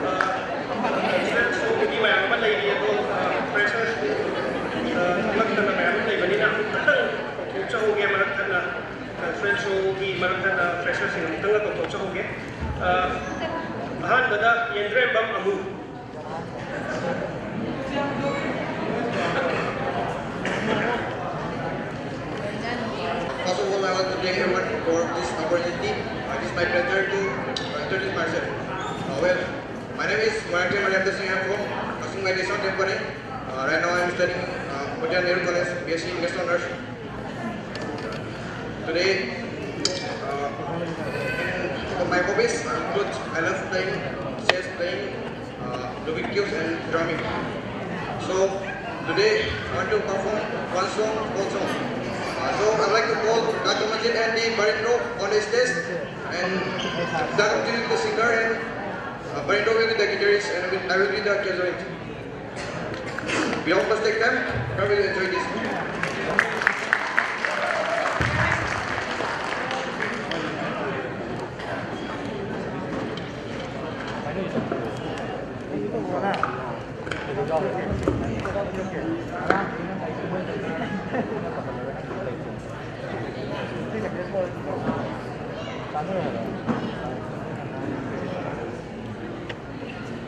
ꯑ, ꯁꯣꯒꯤ ꯃꯌꯥꯝ ꯑꯃ ꯂꯩꯔꯤ, ꯑꯗꯣ, ꯑ, ꯐ꯭ꯔꯦꯁꯔꯁ, ꯑ, ꯃꯔꯛꯇꯅ ꯃꯌꯥꯝ ꯑꯃ ꯂꯩꯕꯅꯤꯅ ꯑꯃꯨꯛꯇꯪ ꯀꯧꯊꯣꯛꯆꯍꯧꯒꯦ, ꯃꯔꯛ ꯊꯠꯅ, ꯑ, ꯐ꯭ꯔꯦꯁꯔꯁ ꯁꯣꯒꯤ ꯃꯔꯛ ꯊꯠꯅ ꯐ꯭ꯔꯦꯁꯔꯁꯤꯡ ꯑꯃꯨꯛꯇꯪꯒ ꯀꯧꯊꯣꯛꯆꯍꯧꯒꯦ꯫ ꯑ, ꯑꯍꯥꯟꯕꯗ ꯌꯦꯟꯗ꯭ꯔꯦꯝꯕꯝ ꯑꯃꯨ꯫ First of all, I want to thank everyone for this opportunity. Uh, it is my pleasure to, uh, introduce myself. Uh, well, my name is Martin Mariam Singh. I'm from Kasung Valley, South Tempore. Uh, right now, I'm studying, uh, Model Nehru College, B S C English Honours. Today, uh, in my hobbies include I love playing chess, playing, uh, Rubik's Cubes and drumming. So today I want to perform one song, one song. Uh, so I'd like to call Doctor Majid and the Barindro on the stage. And Doctor Majid will be the singer and, uh, Barindro will be the guitarist and I will be the clarinet. We all must take time. Come, we'll enjoy this.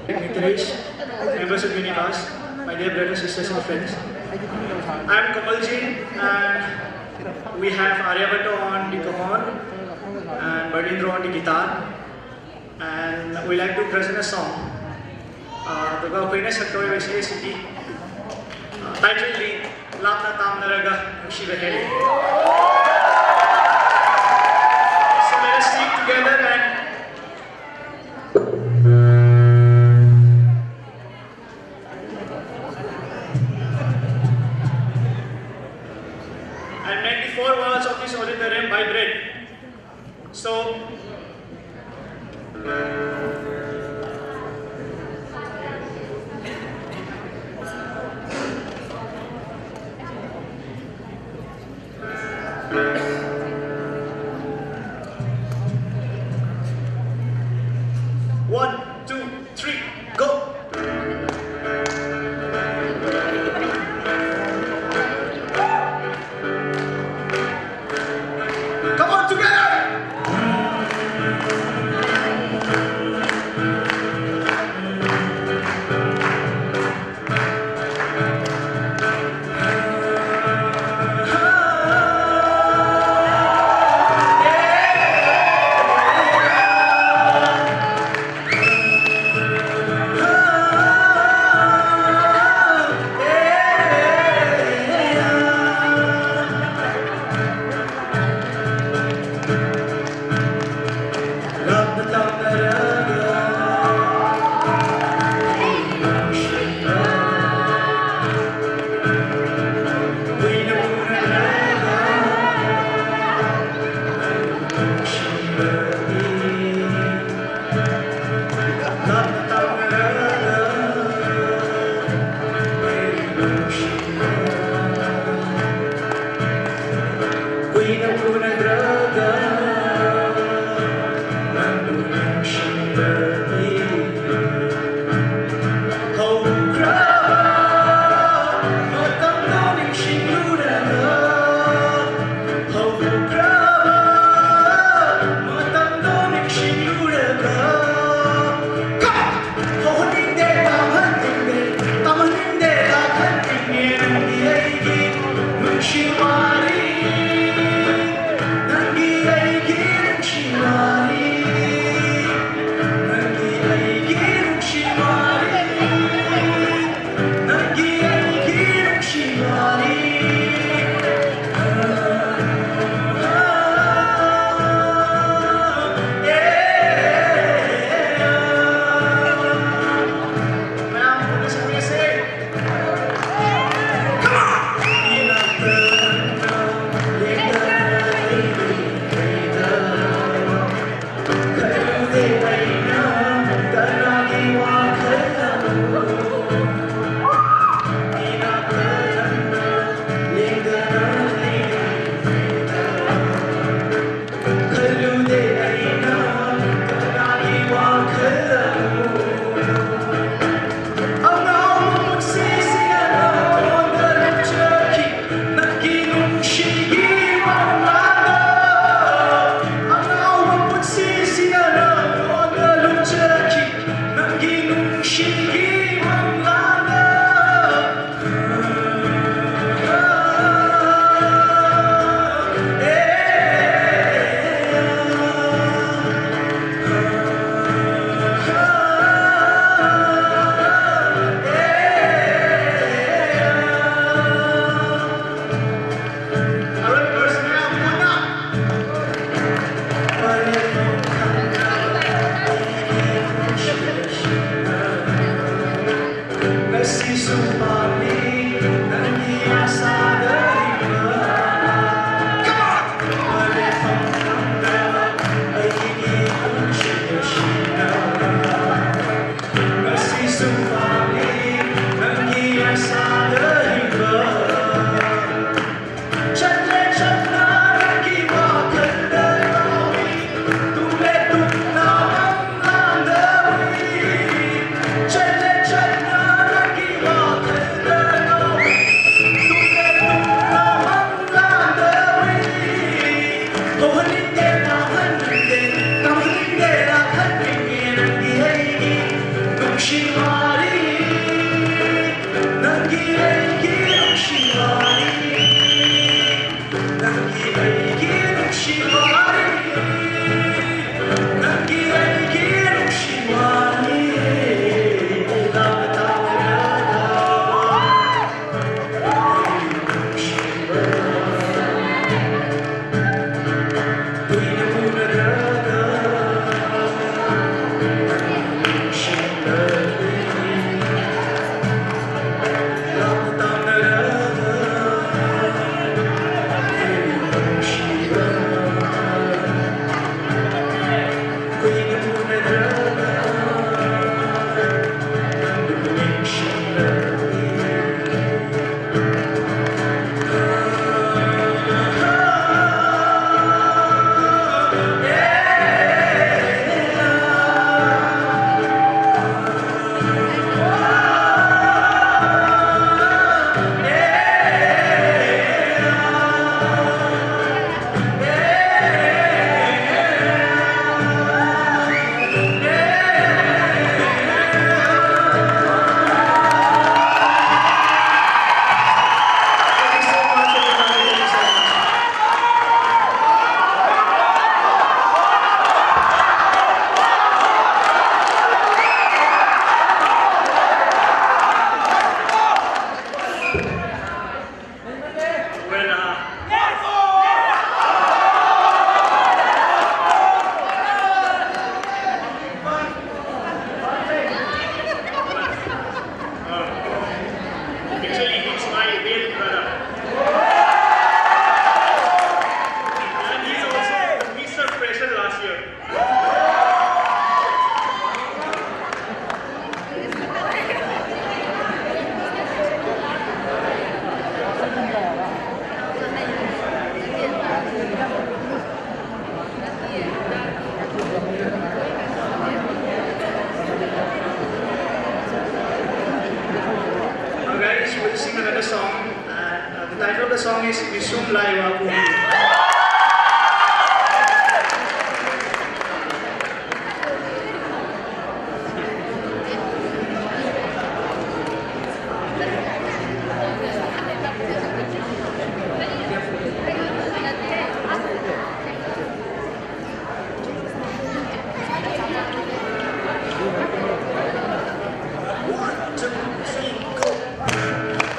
Mithresh, members of Unicast, my dear brothers, sisters, and friends. I'm Kamalji, and we have Aryabhatta on the cajon and Barindra on the guitar. And we like to present a song. ꯑꯗꯨꯒ ꯑꯩꯈꯣꯏꯅ ꯁꯛꯇꯧꯔꯤꯕꯁꯤ ꯑꯁꯤꯗꯤ, title ꯂꯤ, ꯂꯥꯞꯅ ꯇꯥꯝꯅꯔꯒ ꯅꯨꯡꯁꯤꯕ ꯍꯦꯜꯂꯤ꯫ So let us sing together and And make the four walls of this auditorium vibrate. So, one, two, three, go. Come on, together.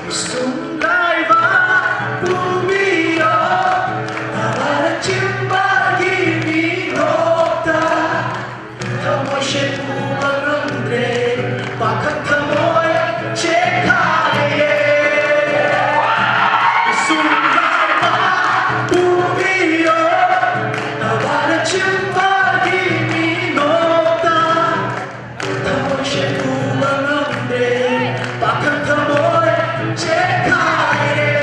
Sumlaiva pumiyo, tabara chimbagi minota. Thamoi se puba ngamdre, pakhang thamoi chekhaiye. Sumlaiva pumiyo, tabara chimbagi minota. Thamoi se puba ngamdre, pakhang thamoi chekhaiye.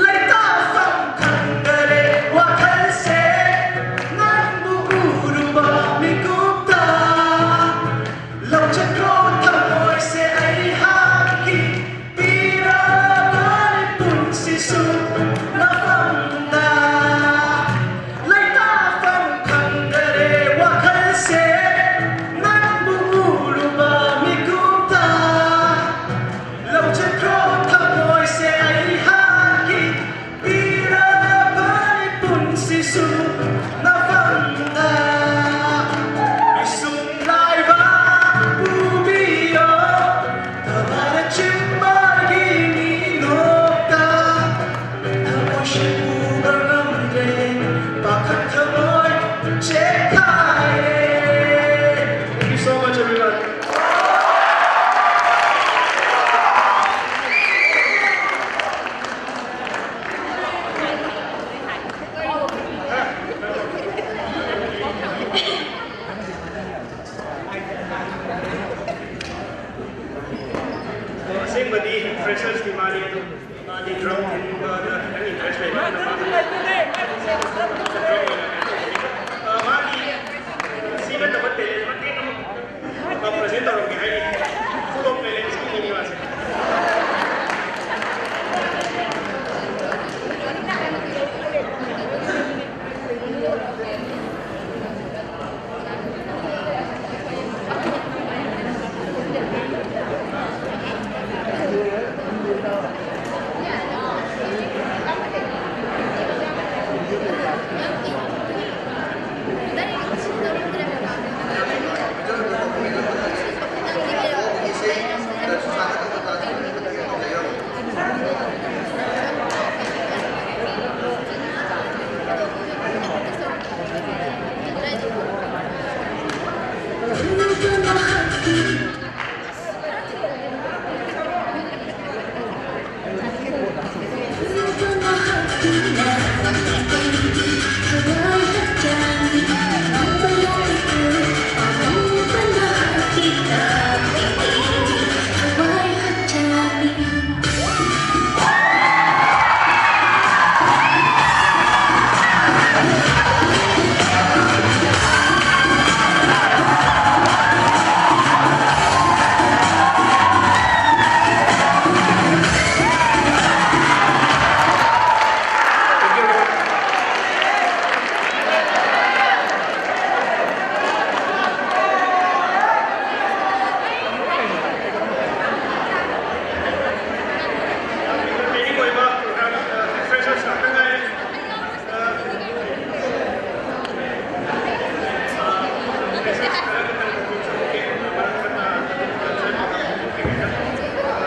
Leitafam khangdare wakhalse, nangbu uruba mikupta. Longchakro thamoise aihaki, pirabani punsisu nafamda. Leitafam khangdare wakhalse, nangbu uruba mikupta. Longchakro thamoise aihaki, pirabani punsisu nafamda. Isumlaiva pumiyo, tabara chimbagi minota. Thamoi se puba ngamdre, pakhang thamoi chekhaiye. Thank you so much, everyone. ꯑꯁꯦꯡꯕꯗꯤ ꯐ꯭ꯔꯦꯁꯔꯁꯇꯤ ꯃꯥꯅꯤ, ꯑꯗꯨ ꯃꯥꯗꯤ drum ꯊꯤꯟꯕꯗ ꯈꯤꯇꯪ interest ꯂꯩꯕ ꯑꯗꯨꯅ ꯃꯥ drum ꯑꯣꯏꯅ ꯀꯩꯅꯣ ꯇꯧꯕꯅꯤ꯫ ꯑ, ꯃꯥꯒꯤ ꯁꯤ ꯅꯠꯇꯕ ꯇꯦꯂꯦꯟ ꯃꯇꯦꯛ ꯑꯃ ꯄ꯭ꯔꯖꯦꯟ ꯇꯧꯔꯝꯒꯦ ꯍꯥꯏꯔꯤ꯫ ꯐꯨꯜ ꯑꯣꯐ ꯇꯦꯂꯦꯟꯁꯀꯤ ꯃꯤꯅꯤ ꯃꯥꯁꯦ꯫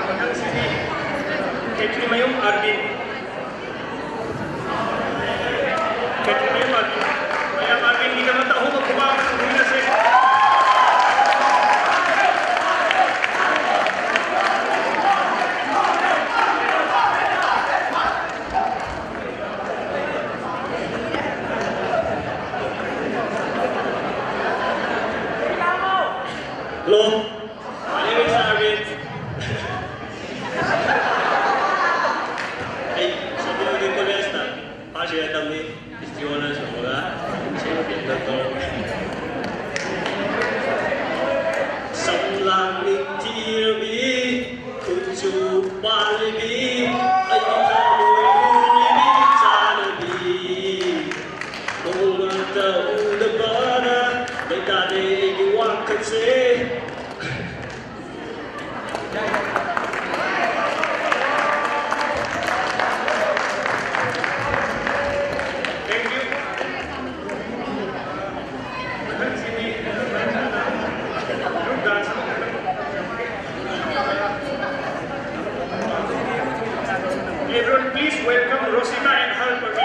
ꯃꯊꯪꯁꯤꯗꯤ ꯀꯦꯊ꯭ꯔꯤꯃꯌꯨꯝ ꯑꯥꯔꯕꯤꯟ꯫ ꯀꯦꯊ꯭ꯔꯤꯃꯌꯨꯝ ꯑꯥꯔꯕꯤꯟ꯫ ꯃꯌꯥꯝ ꯑꯥꯔꯕꯤꯟꯒꯤꯗꯃꯛꯇ ꯑꯍꯨꯝꯂꯛ ꯈꯨꯕꯥꯛ ꯑꯃ ꯈꯨꯔꯨꯝꯃꯤꯟꯅꯁꯦ꯫ Hello. My name is Arvind. ꯑꯩ ꯁꯤꯗꯣꯏꯒꯤ ꯀꯣꯂꯦꯖꯇ ꯐꯥꯔꯁ ꯏꯌꯥꯔ ꯇꯝꯃꯤ꯫ ꯍꯤꯁꯇ꯭ꯔꯤ ꯑꯣꯅꯔꯁ ꯂꯧꯔꯒ ꯁꯦꯀꯦꯟ ꯏꯌꯥꯔ ꯇꯧꯔꯦ꯫ ꯁꯝꯂꯥꯡ ꯅꯤꯡꯊꯤꯔꯕꯤ, ꯀꯨꯆꯨ ꯄꯥꯜꯂꯤꯕꯤ, ꯑꯩꯒꯤ ꯊꯃꯣꯏ ꯍꯨꯔꯤꯕꯤ ꯆꯥꯅꯕꯤ꯫ ꯅꯣꯡꯃꯇ ꯎꯗꯕꯅ ꯂꯩꯇꯥꯗꯦ ꯑꯩꯒꯤ ꯋꯥꯈꯜꯁꯦ꯫ Thank you. Everyone, please welcome Rosita and her party.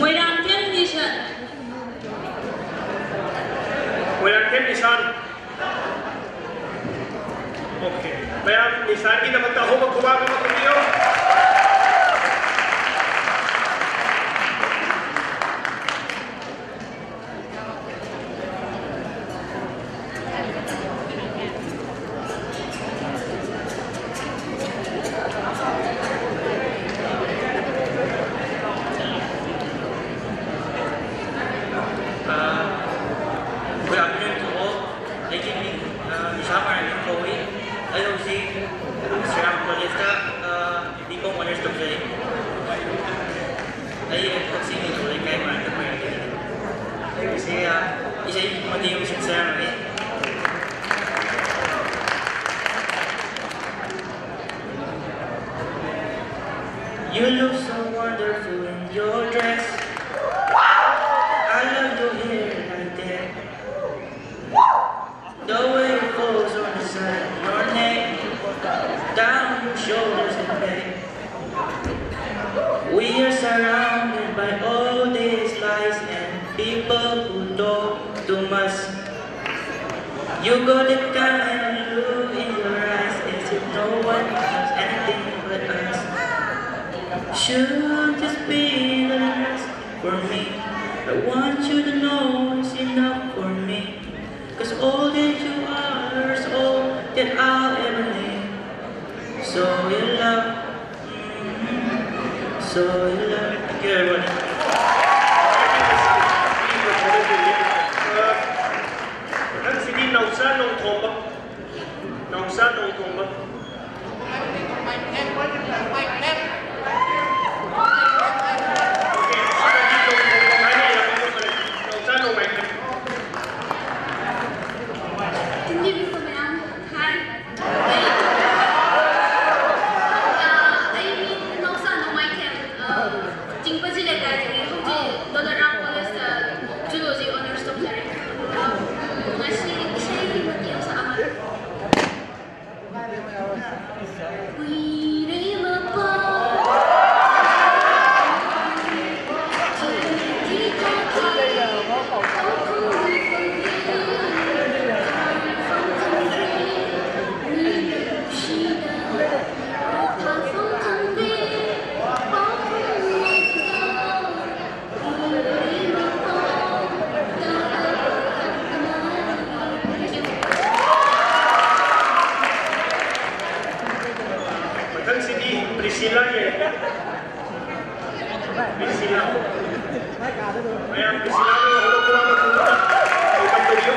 Moirangthem Nishan. Moirangthem Nishan. Okay. ꯃꯌꯥꯝ ꯅꯤꯁꯥꯟꯒꯤꯗꯃꯛꯇ ꯑꯍꯧꯕ ꯈꯨꯕꯥꯛ ꯑꯃ ꯈꯨꯕꯤꯌꯨ꯫ Good afternoon to all. ꯑꯩꯒꯤ ꯃꯤꯡ ꯅꯤꯁꯥ ꯃꯥꯏꯔꯦꯝ ꯀꯧꯏ꯫ ꯑꯩ ꯍꯧꯖꯤꯛ ꯁꯤꯔꯥꯝ ꯀꯣꯂꯦꯖꯇ ꯕꯤ ꯀꯣꯝ ꯑꯣꯅꯔꯁ ꯇꯧꯖꯔꯤ꯫ ꯑꯩ ꯀꯛꯆꯤꯡ ꯅꯤꯡꯊꯧ ꯂꯩꯀꯥꯏ ꯃꯥꯏꯔꯦꯝ ꯀꯧꯏ꯫ ꯑꯩ ꯍꯧꯖꯤꯛ ꯏꯁꯩ ꯃꯇꯦꯛ ꯑꯃ ꯁꯛꯆꯔꯝꯃꯒꯦ꯫ You look so wonderful in your dress. I love your hair like that. The way it falls on the side of your neck, down your shoulders and back. We are surrounded by all these lies and people who talk too much. You got that kind of look in your eyes as if no one knows anything but us. Should just be the last for me. I want you to know it's enough for me. Cause all that you are is all that I'll ever need. So in love, mm, so in love. Thank you, everyone. ꯅꯪꯁꯤꯗꯤ ꯅꯥꯎꯆꯥ ꯅꯣꯡꯊꯣꯝꯕ꯫ ꯅꯥꯎꯆꯥ ꯅꯣꯡꯊꯣꯝꯕ꯫ Okay, ꯁꯤꯗꯗꯤ ꯅꯣꯡꯊꯣꯝꯕ ꯍꯥꯏꯅ ꯏꯔꯝꯃꯒ ꯐꯔꯦ꯫ ꯅꯥꯎꯆꯥ ꯅꯣꯡꯃꯥꯏꯊꯦꯝ꯫ ꯇꯤꯟꯕꯤꯕ ꯃꯌꯥꯝ, ꯍꯥꯏ꯫ ꯑꯩ, ꯑ, ꯑꯩ ꯃꯤꯡ ꯅꯥꯎꯆꯥ ꯅꯣꯡꯃꯥꯏꯊꯦꯝ, ꯑ, ꯃꯌꯥꯝ ꯄ꯭ꯔꯤꯁꯤꯂꯥꯕꯨ ꯍꯧꯗꯣꯛꯄ ꯃꯇꯨꯡꯗ welcome ꯇꯧꯕꯤꯌꯨ꯫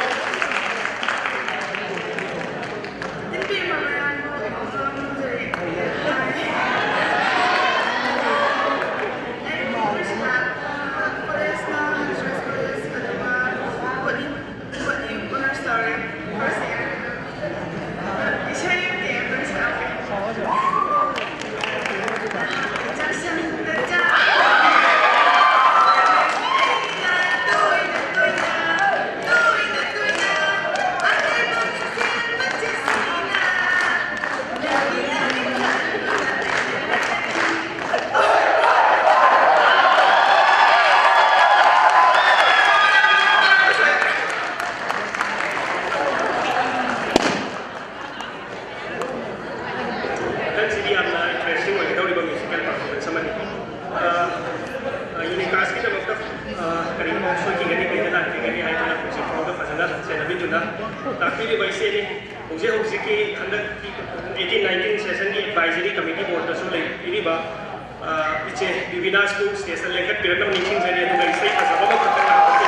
ꯃꯊꯪꯁꯤꯗꯤ ꯌꯥꯝꯅ interesting ꯑꯣꯏꯒꯗꯧꯔꯤꯕ musical performance ꯑꯃꯅꯤ꯫ ꯑ, ꯑ, ꯌꯨꯅꯤꯀꯥꯁꯀꯤꯗꯃꯛꯇ, ꯑ, ꯀꯔꯤꯒꯨꯝꯕ ꯁꯣꯏꯈꯤꯒꯅꯤ, ꯀꯔꯤꯗ ꯂꯥꯟꯈꯤꯒꯅꯤ ꯍꯥꯏꯗꯨꯅ ꯍꯧꯖꯤꯛ ꯐꯥꯎꯗ ꯐꯖꯅ ꯁꯦꯟꯅꯕꯤꯗꯨꯅ ꯇꯥꯛꯄꯤꯔꯤꯕ ꯏꯆꯦꯅꯤ꯫ ꯍꯧꯖꯤꯛ ꯍꯧꯖꯤꯛꯀꯤ ꯍꯟꯗꯛꯀꯤ eighteen nineteen session ꯒꯤ advisory committee board ꯇꯁꯨ ꯂꯩꯕꯤꯔꯤꯕ, ꯑ, ꯏꯆꯦ ꯕꯤꯕꯤꯅꯥꯁꯄꯨ stage ꯇ ꯂꯦꯡꯈꯠꯄꯤꯔꯛꯅꯕ ꯅꯤꯡꯁꯤꯡꯖꯔꯤ, ꯑꯗꯨꯒ ꯏꯁꯩ ꯐꯖꯕ ꯑꯃꯈꯛꯇ ꯉꯥꯛꯄꯤꯔꯛꯀꯦ꯫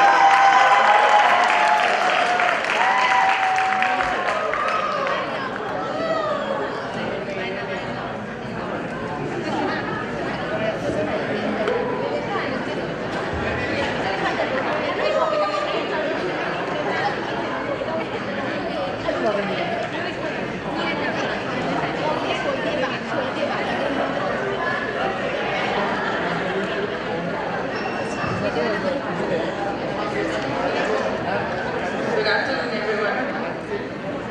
Good afternoon, everyone.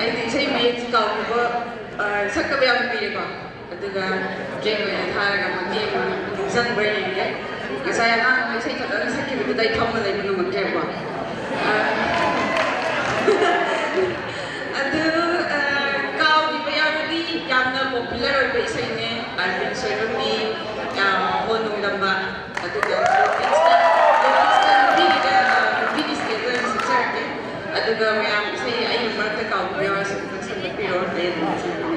ꯑꯩꯗꯤ ꯏꯁꯩ ꯃꯌꯦꯛꯁꯤ ꯀꯥꯎꯈꯤꯕ, ꯑ, ꯁꯛꯇꯕ ꯌꯥꯝ ꯀꯨꯏꯔꯦꯀꯣ꯫ ꯑꯗꯨꯒ ꯗ꯭ꯔꯦꯟ ꯑꯣꯏꯅ ꯊꯥꯔꯒ ꯃꯇꯦꯛ ꯑꯃ ꯅꯤꯡꯁꯤꯡꯕ꯭ꯔꯥ ꯌꯦꯡꯒꯦ꯫ ꯉꯁꯥꯏ ꯑꯉꯥꯡ ꯑꯃ ꯏꯁꯩ ꯐꯖꯅ ꯁꯛꯈꯤꯕꯗꯨꯗ ꯑꯩ ꯐꯝꯃ ꯂꯩꯕ ꯉꯝꯃꯛꯇ꯭ꯔꯦꯕꯀꯣ꯫ ꯑ, ꯑꯗꯨ, ꯑ, ꯀꯥꯎꯈꯤꯕ ꯌꯥꯎꯔꯗꯤ ꯌꯥꯝꯅ popular ꯑꯣꯏꯕ ꯏꯁꯩꯅꯦ, ꯑꯔꯕꯤꯟ ꯁꯣꯏꯕꯝꯒꯤ, ꯑ, ꯍꯣ ꯅꯣꯡꯗꯝꯕ꯫ ꯑꯗꯨꯒ ꯂꯤꯔꯤꯛꯁꯇ, ꯂꯤꯔꯤꯛꯁꯇ ꯅꯨꯄꯤꯒꯤꯗ, ꯑ, ꯅꯨꯄꯤꯒꯤ stage ꯑꯣꯏꯅ ꯁꯛꯆꯔꯛꯀꯦ꯫ ꯑꯗꯨꯒ ꯃꯌꯥꯝ ꯏꯁꯩ ꯑꯩꯒꯤ ꯃꯔꯛꯇ ꯀꯥꯎꯈꯤꯕ ꯌꯥꯎꯔꯁꯨ ꯈꯤꯇꯪ ꯁꯟꯒꯠꯄꯤꯔꯣ, ꯑꯩ ꯑꯗꯨꯝ ꯁꯛꯆꯔꯛꯀꯦ꯫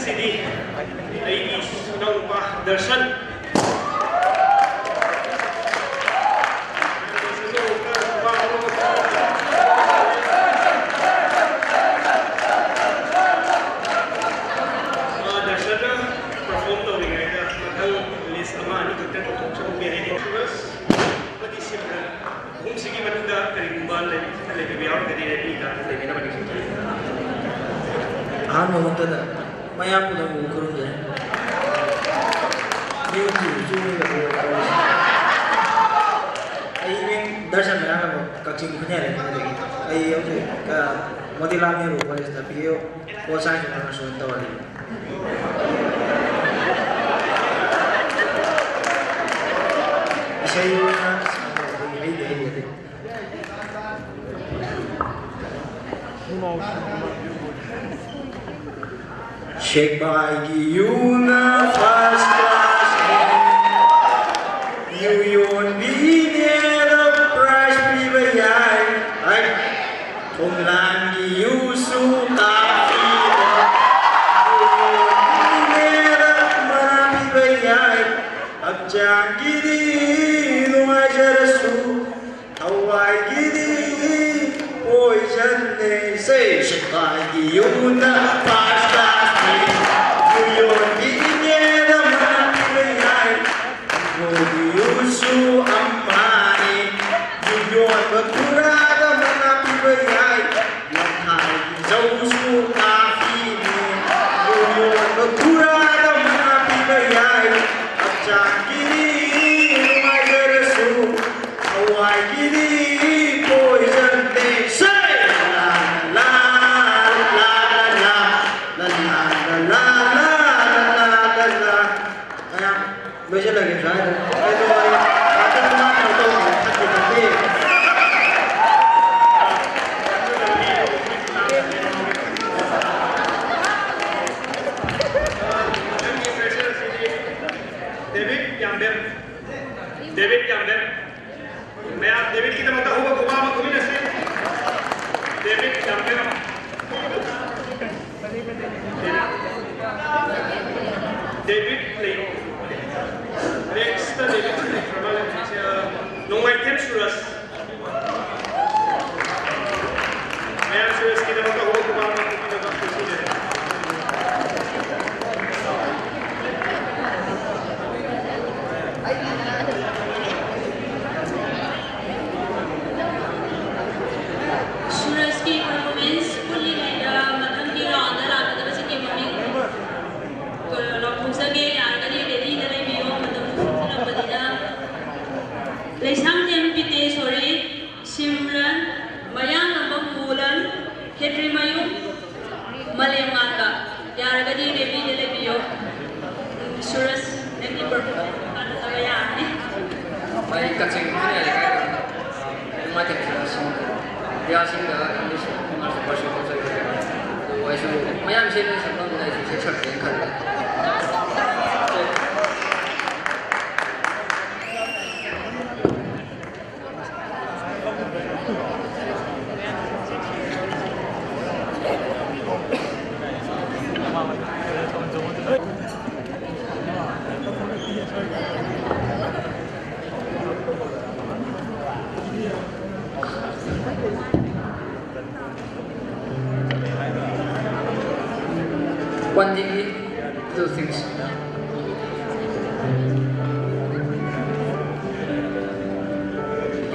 ꯁꯤꯗꯤ ꯑꯩꯒꯤ ꯏꯅꯥꯎꯅꯨꯄꯥ ꯗꯔꯁꯟ꯫ ꯑ, ꯗꯔꯁꯟꯅ perform ꯇꯧꯔꯤꯉꯩꯗ ꯃꯊꯪ list ꯑꯃ ꯑꯅꯤ ꯈꯛꯇ ꯇꯧꯊꯣꯛꯆꯍꯧꯒꯦ ꯍꯥꯏꯗꯤ꯫ ꯑꯃꯗꯤ ꯁꯤꯝꯔꯟ꯫ ꯑꯍꯨꯝꯁꯤꯒꯤ ꯃꯅꯨꯡꯗ ꯀꯔꯤꯒꯨꯝꯕ ꯂꯩ-, ꯂꯩꯕꯤꯕ ꯌꯥꯎꯔꯒꯗꯤ ꯔꯦꯗꯤꯗ ꯂꯩꯕꯤꯅꯕ ꯅꯤꯡꯁꯤꯡꯖꯔꯤ꯫ ꯑꯍꯥꯟꯕꯃꯛꯇꯗ ꯃꯌꯥꯝ ꯄꯨꯝꯅꯃꯛꯄꯨ ꯈꯨꯔꯨꯝꯖꯔꯤ꯫ ꯃꯤꯑꯣꯏꯕꯁꯤꯡꯕꯨ ꯆꯨꯝꯅ ꯇꯧꯔꯤꯁꯤ꯫ ꯑꯩ ꯃꯤꯡ ꯗꯔꯁꯟ ꯃꯌꯥꯝꯅ ꯀꯛꯆꯤꯡ ꯈꯨꯟꯌꯥꯏ ꯂꯩꯀꯥꯏꯗꯒꯤ꯫ ꯑꯩ ꯍꯧꯖꯤꯛ, ꯑ, ꯃꯣꯇꯤꯂꯥꯜ ꯅꯦꯍꯔꯨ ꯀꯣꯂꯦꯖꯇ B A Pol Science Honours ꯑꯣꯏꯅ ꯇꯧꯔ ꯂꯩ꯫ ꯏꯁꯩ ꯑꯣꯏꯅ ꯁꯛꯄꯗꯤ ꯍꯩꯗꯤ ꯍꯩꯖꯗꯦ꯫ ꯁꯦꯛꯃꯥꯏꯒꯤ ꯌꯨꯅ first class ꯅꯤ꯫ ꯌꯨ ꯌꯣꯟꯕꯤꯅꯦꯅ prize ꯄꯤꯕ ꯌꯥꯏ꯫ ꯑꯩ ꯈꯣꯡꯂꯥꯟꯒꯤ ꯌꯨꯁꯨ ꯀꯥꯞꯄꯤꯕ꯫ ꯌꯨ ꯌꯣꯟꯕꯤꯅꯦꯅ ꯃꯅꯥ ꯄꯤꯕ ꯌꯥꯏ꯫ ꯍꯛꯆꯥꯡꯒꯤꯗꯤ ꯅꯨꯡꯉꯥꯏꯖꯔꯁꯨ ꯊꯋꯥꯏꯒꯤꯗꯤ poison ꯅꯦ꯫ ꯁꯦ, ꯁꯦꯛꯃꯥꯏꯒꯤ ꯌꯨꯅ first class ꯅꯤ꯫ ꯌꯨ ꯌꯣꯟꯕꯤ ꯏꯅꯦꯗ ꯃꯅꯥ ꯄꯤꯕ ꯌꯥꯏ꯫ ꯑꯪꯒꯨꯔꯒꯤ ꯌꯨꯁꯨ ꯑꯝꯍꯥꯅꯤ꯫ ꯌꯨ ꯌꯣꯟꯕ ꯈꯨꯔꯥꯗ ꯃꯅꯥ ꯄꯤꯕ ꯌꯥꯏ꯫ ꯂꯝꯈꯥꯏꯒꯤ ꯆꯧꯁꯨ ꯀꯥꯐꯤꯅꯤ꯫ ꯌꯨ ꯌꯣꯟꯕ ꯈꯨꯔꯥꯗ ꯃꯅꯥ ꯄꯤꯕ ꯌꯥꯏ꯫ ꯍꯛꯆꯥꯡꯒꯤꯗꯤ ꯅꯨꯡꯉꯥꯏꯖꯔꯁꯨ ꯊꯋꯥꯏꯒꯤꯗꯤ poison ꯅꯦ꯫ ꯁꯦ! ꯂꯥ, ꯂꯥ, ꯂꯥ, ꯂꯥ, ꯂꯥ, ꯂꯥ, ꯂꯥ, ꯂꯥ, ꯂꯥ, ꯂꯥ, ꯂꯥ, ꯂꯥ, ꯂꯥ꯫ ꯃꯌꯥꯝ ꯂꯣꯏꯁꯤꯜꯂꯒꯦ ꯁ꯭ꯋꯥꯏꯗ꯫ ꯀꯩꯗꯧꯔꯦ? ꯉꯥꯛꯇꯪ ꯉꯥꯛꯇꯪ ꯇꯧꯕ ꯐꯠꯇꯦ, ꯐꯠꯇꯦ꯫ ꯗꯦꯕꯤꯠ ꯌꯥꯝꯕꯦꯝ꯫ ꯗꯦꯕꯤꯠ ꯌꯥꯝꯕꯦꯝ꯫ ꯃꯌꯥꯝ ꯗꯦꯕꯤꯠꯀꯤꯗꯃꯛꯇ ꯑꯍꯧꯕ ꯈꯨꯕꯥꯛ ꯑꯃ ꯈꯨꯕꯤꯔꯁꯤ꯫ ꯗꯦꯕꯤꯠ ꯌꯥꯝꯕꯦꯝ꯫ ꯗꯦꯕꯤꯠ ꯂꯩ꯫ ꯅꯦꯛꯁꯇ ꯗꯦꯕꯤꯠ ꯂꯩꯈ꯭ꯔ ꯃꯥꯜꯂꯦ ꯍꯧꯖꯤꯛꯁꯦ꯫ ꯅꯣꯡꯃꯥꯏꯊꯦꯝ ꯁꯨꯔꯖ꯫ ꯃꯌꯥꯝ ꯁꯨꯔꯖꯀꯤꯗꯃꯛꯇ ꯍꯧꯒꯠꯄ ꯑꯃ ꯄꯤꯕꯤꯅꯕ ꯈꯪꯖꯔꯤ꯫ ꯁꯨꯔꯖꯀꯤ performance ꯎꯠꯂꯤꯉꯩꯗ ꯃꯊꯪꯒꯤ round ꯂꯥꯛꯀꯗꯕꯁꯤꯡꯒꯤ ꯃꯃꯤꯡ ꯂꯥꯎꯊꯣꯛꯆꯒꯦ꯫ ꯌꯥꯔꯒꯗꯤ readyꯗ ꯂꯩꯕꯤꯌꯣ, ꯃꯇꯝ ꯆꯪꯁꯤꯜꯂꯛꯄꯅꯤꯅ꯫ ꯂꯩꯁꯥꯡꯊꯦꯝ ꯄꯤꯇꯦꯁꯣꯔꯤ, ꯁꯤꯝꯔꯟ, ꯃꯌꯥꯡꯂꯝꯕꯝ ꯃꯨꯂꯟ, ꯈꯦꯇ꯭ꯔꯤꯃꯌꯨꯝ ꯃꯥꯂꯦꯝꯉꯥꯟꯕ꯫ ꯌꯥꯔꯒꯗꯤ readyꯗ ꯂꯩꯕꯤꯌꯣ꯫ ꯁꯨꯔꯖ, ꯅꯪꯒꯤ performance ꯄꯥꯡꯊꯣꯛꯄ ꯌꯥꯔꯅꯤ꯫ ꯃꯥꯏ ꯀꯛꯆꯤꯡ ꯈꯨꯟꯌꯥꯏ ꯂꯩꯀꯥꯏꯗ ꯅꯨꯡꯉꯥꯏꯇꯕ ꯈꯔ ꯁꯤꯟꯕ ꯌꯥꯁꯤꯡꯗ English ꯉꯥꯛꯇ ꯄꯥꯔꯁꯨ ꯇꯧꯖꯒꯦ꯫ ꯑꯗꯨ ꯑꯩꯁꯨ ꯃꯌꯥꯝ ꯁꯦꯟꯅ ꯁꯛꯐꯝꯗ ꯑꯩꯁꯨ ꯁꯛꯁꯛꯀꯦꯅ ꯈꯜꯂꯦ꯫ One thing, two things.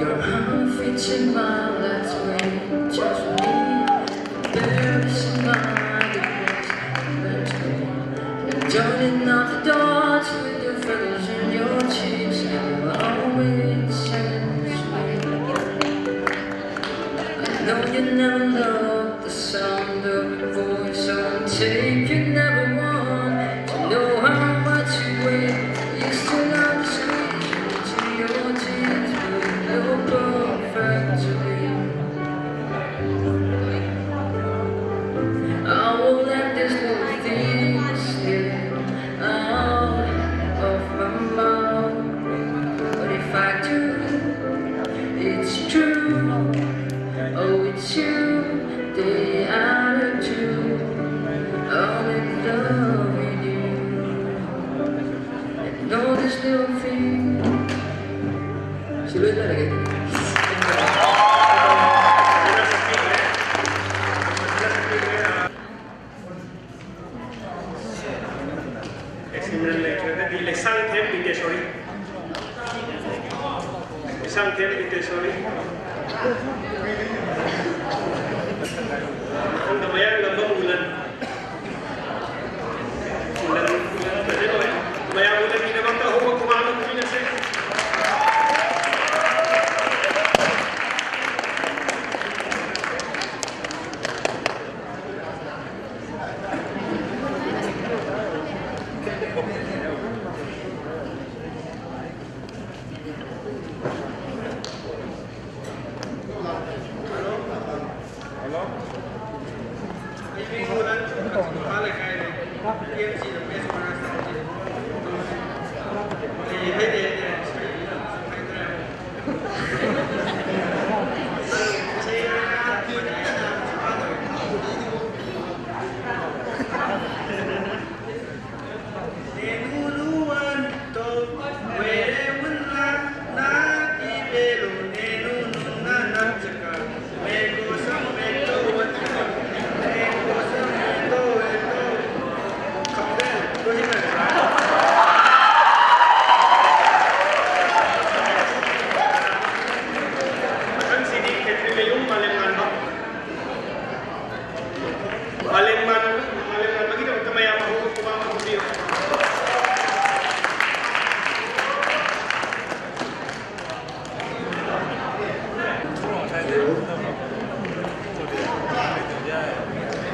Your heart fits in my left way, just me. There is my left way. Joining all the dots with your freckles and your cheeks, and your always sends me. I know you never loved the sound of your voice on tape. You never want to know how much you weigh. You still have to squeeze into your jeans, but you're perfect to me. I will let this little thing slip. I ꯁꯤꯃꯔꯟ ꯂꯩꯇ꯭ꯔꯒꯗꯤ ꯂꯩꯁꯥꯡꯊꯦꯝ ꯕꯤꯇꯦꯁꯣꯔꯤ꯫ ꯂꯩꯁꯥꯡꯊꯦꯝ ꯕꯤꯇꯦꯁꯣꯔꯤ꯫ ꯃꯊꯪꯗ ꯃꯌꯥꯡꯂꯝꯕꯝ ꯃꯨꯂꯟ꯫ ꯃꯨꯂꯟ, ꯃꯨꯂꯟ ꯐꯖꯅ ꯑꯣꯏ꯫ ꯃꯌꯥꯝ ꯃꯨꯂꯟꯒꯤꯗꯃꯛꯇ ꯑꯍꯧꯕ ꯈꯨꯕꯥꯛ ꯑꯃ ꯄꯤꯕꯤꯔꯁꯦ꯫ ꯃꯊꯪꯁꯤꯗꯤ ꯈꯦꯇ꯭ꯔꯤꯃꯌꯨꯝ ꯃꯥꯂꯦꯝꯉꯥꯟꯕ꯫ ꯃꯥꯂꯦꯝꯉꯥꯟ-, ꯃꯥꯂꯦꯝꯉꯥꯟꯕꯒꯤꯗꯃꯛꯇ ꯃꯌꯥꯝ ꯑꯍꯧꯕ ꯈꯨꯕꯥꯛ ꯑꯃ ꯄꯤꯕꯤꯌꯨ꯫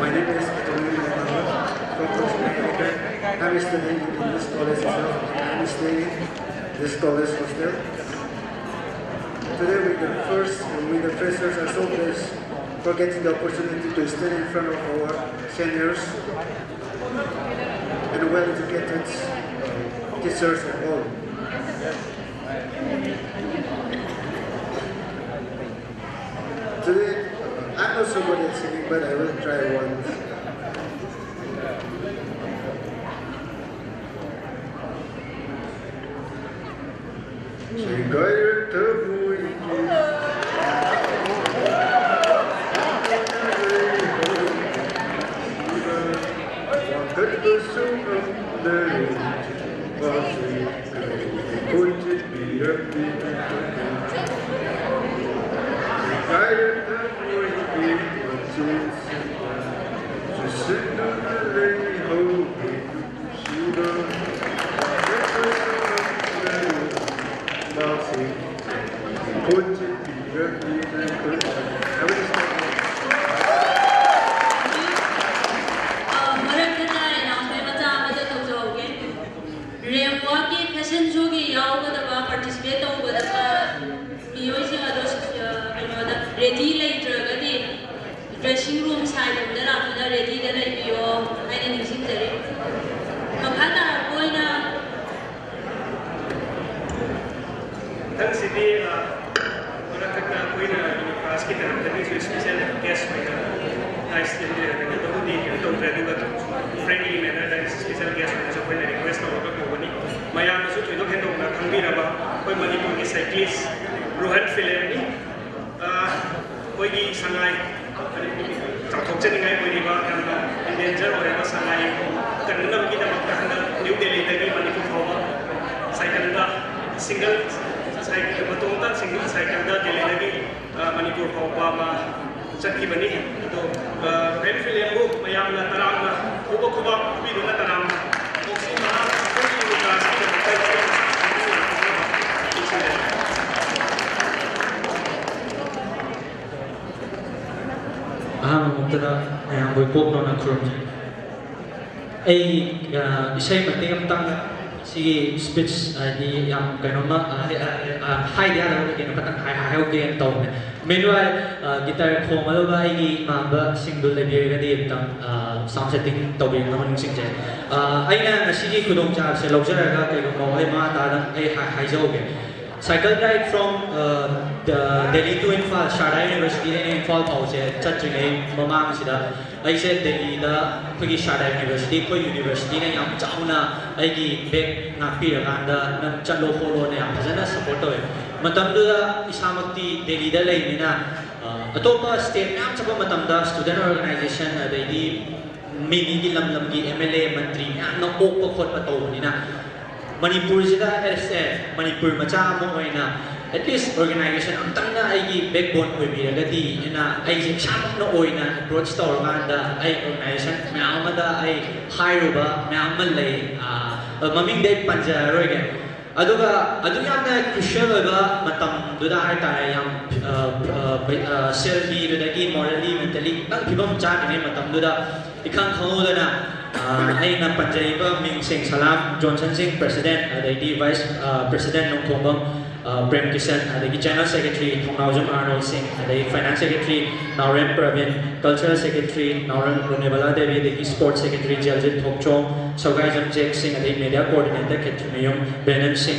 My name is Katerina Ivanova from Kosovo. I'm studying in this college itself. I'm staying in this college hostel. Today with the first, with the freshers, I'm so blessed for getting the opportunity to stand in front of our seniors and well-educated teachers and all. Today, I'm not so good at singing, but I will try once. ꯃꯔꯛꯇ announcement ꯃꯆꯥ ꯑꯃꯇ ꯇꯧꯖꯍꯧꯒꯦ꯫ ꯔꯦꯝꯋꯥꯛꯀꯤ fashion ꯁꯣꯒꯤ ꯌꯥꯎꯒꯗꯕ, participate ꯇꯧꯒꯗꯕ ꯃꯤꯑꯣꯏꯁꯤꯡ ꯑꯗꯣ, ꯑ, ꯀꯩꯅꯣꯗ ready ꯂꯩꯇ꯭ꯔꯒꯗꯤ dressing room side ꯔꯣꯝꯗ ꯂꯥꯛꯇꯨꯅ ꯔꯦꯗꯤꯗ ꯂꯩꯕꯤꯌꯣ ꯍꯥꯏꯅ ꯅꯤꯡꯁꯤꯡꯖꯔꯤ꯫ ꯃꯈꯥ ꯇꯥꯔꯛꯄ ꯑꯣꯏꯅ ꯃꯊꯪꯁꯤꯗꯤ, ꯑ, ꯃꯔꯛ ꯊꯛꯇ ꯑꯩꯈꯣꯏꯅ ꯀ꯭ꯂꯥꯁꯀꯤ ꯇꯔꯝꯗꯒꯤꯁꯨ ꯏꯁꯄꯤꯁꯦꯜ ꯒꯦꯁ ꯑꯣꯏꯅ ꯂꯥꯏꯁ ꯀꯩꯅꯣ ꯇꯧꯕꯗꯤ ꯀꯩꯅꯣ ꯇꯧꯗ꯭ꯔꯦ, ꯑꯗꯨꯒ ꯐ꯭ꯔꯦꯡꯂꯤ ꯃꯦꯅꯔꯗ ꯏꯁꯄꯤꯁꯦꯜ ꯒꯦꯁ ꯑꯣꯏꯅꯁꯨ ꯑꯩꯈꯣꯏꯅ ꯔꯤꯀ꯭ꯋꯦꯁ ꯇꯧꯔꯒ ꯀꯧꯒꯅꯤ꯫ ꯃꯌꯥꯝꯅꯁꯨ ꯊꯣꯏꯗꯣꯛ ꯍꯦꯟꯗꯣꯛꯅ ꯈꯪꯕꯤꯔꯕ ꯑꯩꯈꯣꯏ ꯃꯅꯤꯄꯨꯔꯒꯤ ꯁꯥꯏꯀ꯭ꯂꯤꯁ ꯔꯣꯍꯟ ꯐꯤꯂꯦꯝꯅꯤ꯫ ꯑ, ꯑꯩꯈꯣꯏꯒꯤ ꯁꯉꯥꯏ ꯆꯥꯎꯊꯣꯛꯆꯅꯤꯡꯉꯥꯏ ꯑꯣꯏꯔꯤꯕ, ꯌꯥꯝꯅ ꯏꯟꯗꯦꯟꯖꯔ ꯑꯣꯏꯔꯕ ꯁꯉꯥꯏ ꯀꯟꯅꯅꯕꯒꯤꯗꯃꯛꯇ ꯍꯟꯗꯛ ꯅ꯭ꯌꯨ ꯗꯦꯜꯂꯤꯗꯒꯤ ꯃꯅꯤꯄꯨꯔ ꯐꯥꯎꯕ ꯁꯥꯏꯀꯜꯗ, ꯁꯤꯡꯒꯜ ꯁꯥꯏꯀꯜ, ꯃꯇꯣꯝꯇ ꯁꯤꯡꯒꯜ ꯁꯥꯏꯀꯜꯗ ꯗꯦꯜꯂꯤꯗꯒꯤ, ꯑ, ꯃꯅꯤꯄꯨꯔ ꯐꯥꯎꯕ ꯑꯃ ꯆꯠꯈꯤꯕꯅꯤ꯫ ꯑꯗꯣ, ꯑ, ꯔꯣꯍꯟ ꯐꯤꯂꯦꯝꯕꯨ ꯃꯌꯥꯝꯅ ꯇꯔꯥꯝꯅ, ꯈꯨꯕ ꯈꯨꯕꯥꯛ ꯈꯨꯕꯤꯗꯨꯅ ꯇꯔꯥꯝꯅ ꯀꯧꯁꯤ꯫ ꯃꯍꯥꯛ ꯑꯩꯈꯣꯏꯒꯤ ꯌꯨꯅꯤꯚꯔꯁꯤꯇꯤꯗ ꯑꯍꯥꯟꯕ ꯃꯛꯇꯗ ꯃꯌꯥꯝꯕꯨ ꯏꯄꯣꯛ ꯅꯧꯅ ꯈꯨꯔꯨꯝꯖꯔꯤ꯫ ꯑꯩ, ꯑ, ꯏꯁꯩ ꯃꯇꯦꯛ ꯑꯃꯇꯪ ꯁꯤꯒꯤ ꯁ꯭ꯄꯤꯆ ꯍꯥꯏꯗꯤ ꯌꯥꯝ ꯀꯩꯅꯣꯝꯃ, ꯑ, ꯍꯥꯏ-, ꯑ, ꯑ, ꯍꯥꯏꯗ ꯌꯥꯗꯕ ꯀꯩꯅꯣ ꯈꯇꯪ ꯍꯥꯏ-, ꯍꯥꯏꯍꯧꯒꯦꯅ ꯇꯧꯕꯅꯦ꯫ Meanwhile, ꯑ, ꯒꯤꯇꯔ ꯈꯣꯡꯒꯗꯕ ꯑꯩꯒꯤ ꯏꯃꯥꯟꯅꯕꯁꯤꯡꯗꯨ ꯂꯩꯕꯤꯔꯒꯗꯤ ꯑꯝꯇꯪ, ꯑ, ꯁꯥꯎꯟ ꯁꯦꯠꯇꯤꯡ ꯇꯧꯕꯤꯔꯛꯅꯕ ꯅꯤꯡꯁꯤꯡꯖꯔꯤ꯫ ꯑ, ꯑꯩꯅ ꯉꯁꯤꯒꯤ ꯈꯨꯗꯣꯡꯆꯥꯕꯁꯦ ꯂꯧꯖꯔꯒ ꯀꯩꯒꯨꯝꯕ ꯋꯥꯍꯩ ꯃꯉꯥ ꯇꯔꯥꯗꯪ ꯑꯩ ꯍꯥꯏ-, ꯍꯥꯏꯖꯍꯧꯒꯦ꯫ Cycle ride from, uh, the Delhi to Imphal, ꯁꯥꯔꯗꯥ ꯌꯨꯅꯤꯚꯔꯁꯤꯇꯤꯗꯒꯤ Imphal ꯐꯥꯎꯁꯦ ꯆꯠꯇ꯭ꯔꯤꯉꯩ ꯃꯃꯥꯡꯁꯤꯗ ꯑꯩꯁꯦ ꯗꯦꯜꯂꯤꯗ ꯑꯩꯈꯣꯏꯒꯤ ꯁꯥꯔꯗꯥ ꯌꯨꯅꯤꯚꯔꯁꯤꯇꯤ, ꯑꯩꯈꯣꯏ ꯌꯨꯅꯤꯚꯔꯁꯤꯇꯤꯅ ꯌꯥꯝ ꯆꯥꯎꯅ ꯑꯩꯒꯤ ꯕꯦꯛ ꯉꯥꯛꯄꯤꯔꯀꯥꯟꯗ "ꯅꯪ ꯆꯠꯂꯣ ꯈꯣꯠꯂꯣꯅ" ꯌꯥꯝ ꯐꯖꯅ ꯁꯄꯣꯔꯠ ꯇꯧꯋꯦ꯫ ꯃꯇꯝꯗꯨꯗ ꯏꯁꯥꯃꯛꯇꯤ ꯗꯦꯜꯂꯤꯗ ꯂꯩꯕꯅꯤꯅ, ꯑ, ꯑꯇꯣꯞꯄ ꯁ꯭ꯇꯦꯠ ꯃꯌꯥꯝ ꯆꯠꯄ ꯃꯇꯝꯗ ꯁ꯭ꯇꯨꯗꯦꯟ ꯑꯣꯔꯒꯅꯥꯏꯖꯦꯁꯟ ꯑꯗꯩꯗꯤ ꯃꯤꯃꯤꯒꯤ ꯂꯝ ꯂꯝꯒꯤ ꯑꯦꯝ ꯑꯦꯜ ꯑꯦ ꯃꯟꯇ꯭ꯔꯤ ꯃꯌꯥꯝꯅ ꯑꯣꯛꯄ ꯈꯣꯠꯄ ꯇꯧꯕꯅꯤꯅ, ꯃꯅꯤꯄꯨꯔꯁꯤꯗ ꯑꯦꯁ ꯑꯦ ꯃꯅꯤꯄꯨꯔ ꯃꯆꯥ ꯑꯃ ꯑꯣꯏꯅ at least organization ꯑꯃꯇꯪꯅ ꯑꯩꯒꯤ backbone ꯑꯣꯏꯕꯤꯔꯒꯗꯤ ꯑꯩꯅ, ꯑꯩꯁꯦ ꯏꯁꯥꯃꯛꯅ ꯑꯣꯏꯅ approach ꯇꯧꯔꯀꯥꯟꯗ ꯑꯩ organization ꯃꯌꯥꯝ ꯑꯃꯗ ꯑꯩ ꯍꯥꯏꯔꯨꯕ ꯃꯌꯥꯝ ꯑꯃ ꯂꯩ꯫ ꯑ, ꯃꯃꯤꯡꯗꯤ ꯑꯩ ꯄꯟꯖꯔꯔꯣꯏꯒꯦ꯫ ꯑꯗꯨꯒ ꯑꯗꯨꯛ ꯌꯥꯝꯅ crucial ꯑꯣꯏꯕ ꯃꯇꯝꯗꯨꯗ ꯍꯥꯏꯇꯥꯔꯦ, ꯌꯥꯝ, ꯑ, ꯑ, ꯁꯦꯜꯒꯤꯗꯨꯗꯒꯤ morally, mentally ꯈꯤꯇꯪ ꯐꯤꯕꯝ ꯆꯥꯗ꯭ꯔꯤꯉꯩ ꯃꯇꯝꯗꯨꯗ, ꯏꯈꯪ ꯈꯪꯍꯧꯗꯅ, ꯑ, ꯑꯩꯅ ꯄꯟꯖꯔꯤꯕ ꯃꯤꯡꯁꯤꯡ: ꯁꯂꯥꯝ ꯖꯣꯟꯁꯟ ꯁꯤꯡ, president, ꯑꯗꯩꯗꯤ vice, ꯑ, president ꯅꯣꯡꯊꯣꯡꯕꯝ, ꯑ, ꯄ꯭ꯔꯦꯝ ꯀꯤꯁꯟ, ꯑꯗꯒꯤ general secretary ꯊꯣꯡꯅꯥꯎꯖꯝ ꯑꯥꯔꯅꯣꯜ ꯁꯤꯡ, ꯑꯗꯩ finance secretary ꯅꯥꯎꯔꯦꯝ ꯄ꯭ꯔꯕꯤꯟ, cultural secretary ꯅꯥꯎꯔꯦꯝ ꯔꯣꯅꯦꯕꯂꯥ ꯗꯦꯕꯤ, ꯑꯗꯒꯤ sports secretary ꯖꯦꯜꯖꯤꯠ ꯊꯣꯛꯆꯣꯝ, ꯁꯒꯥꯏꯖꯝ ꯖꯦꯛ ꯁꯤꯡ, ꯑꯗꯩ media coordinator ꯈꯦꯇ꯭ꯔꯤꯃꯌꯨꯝ ꯕꯦꯅꯟ ꯁꯤꯡ꯫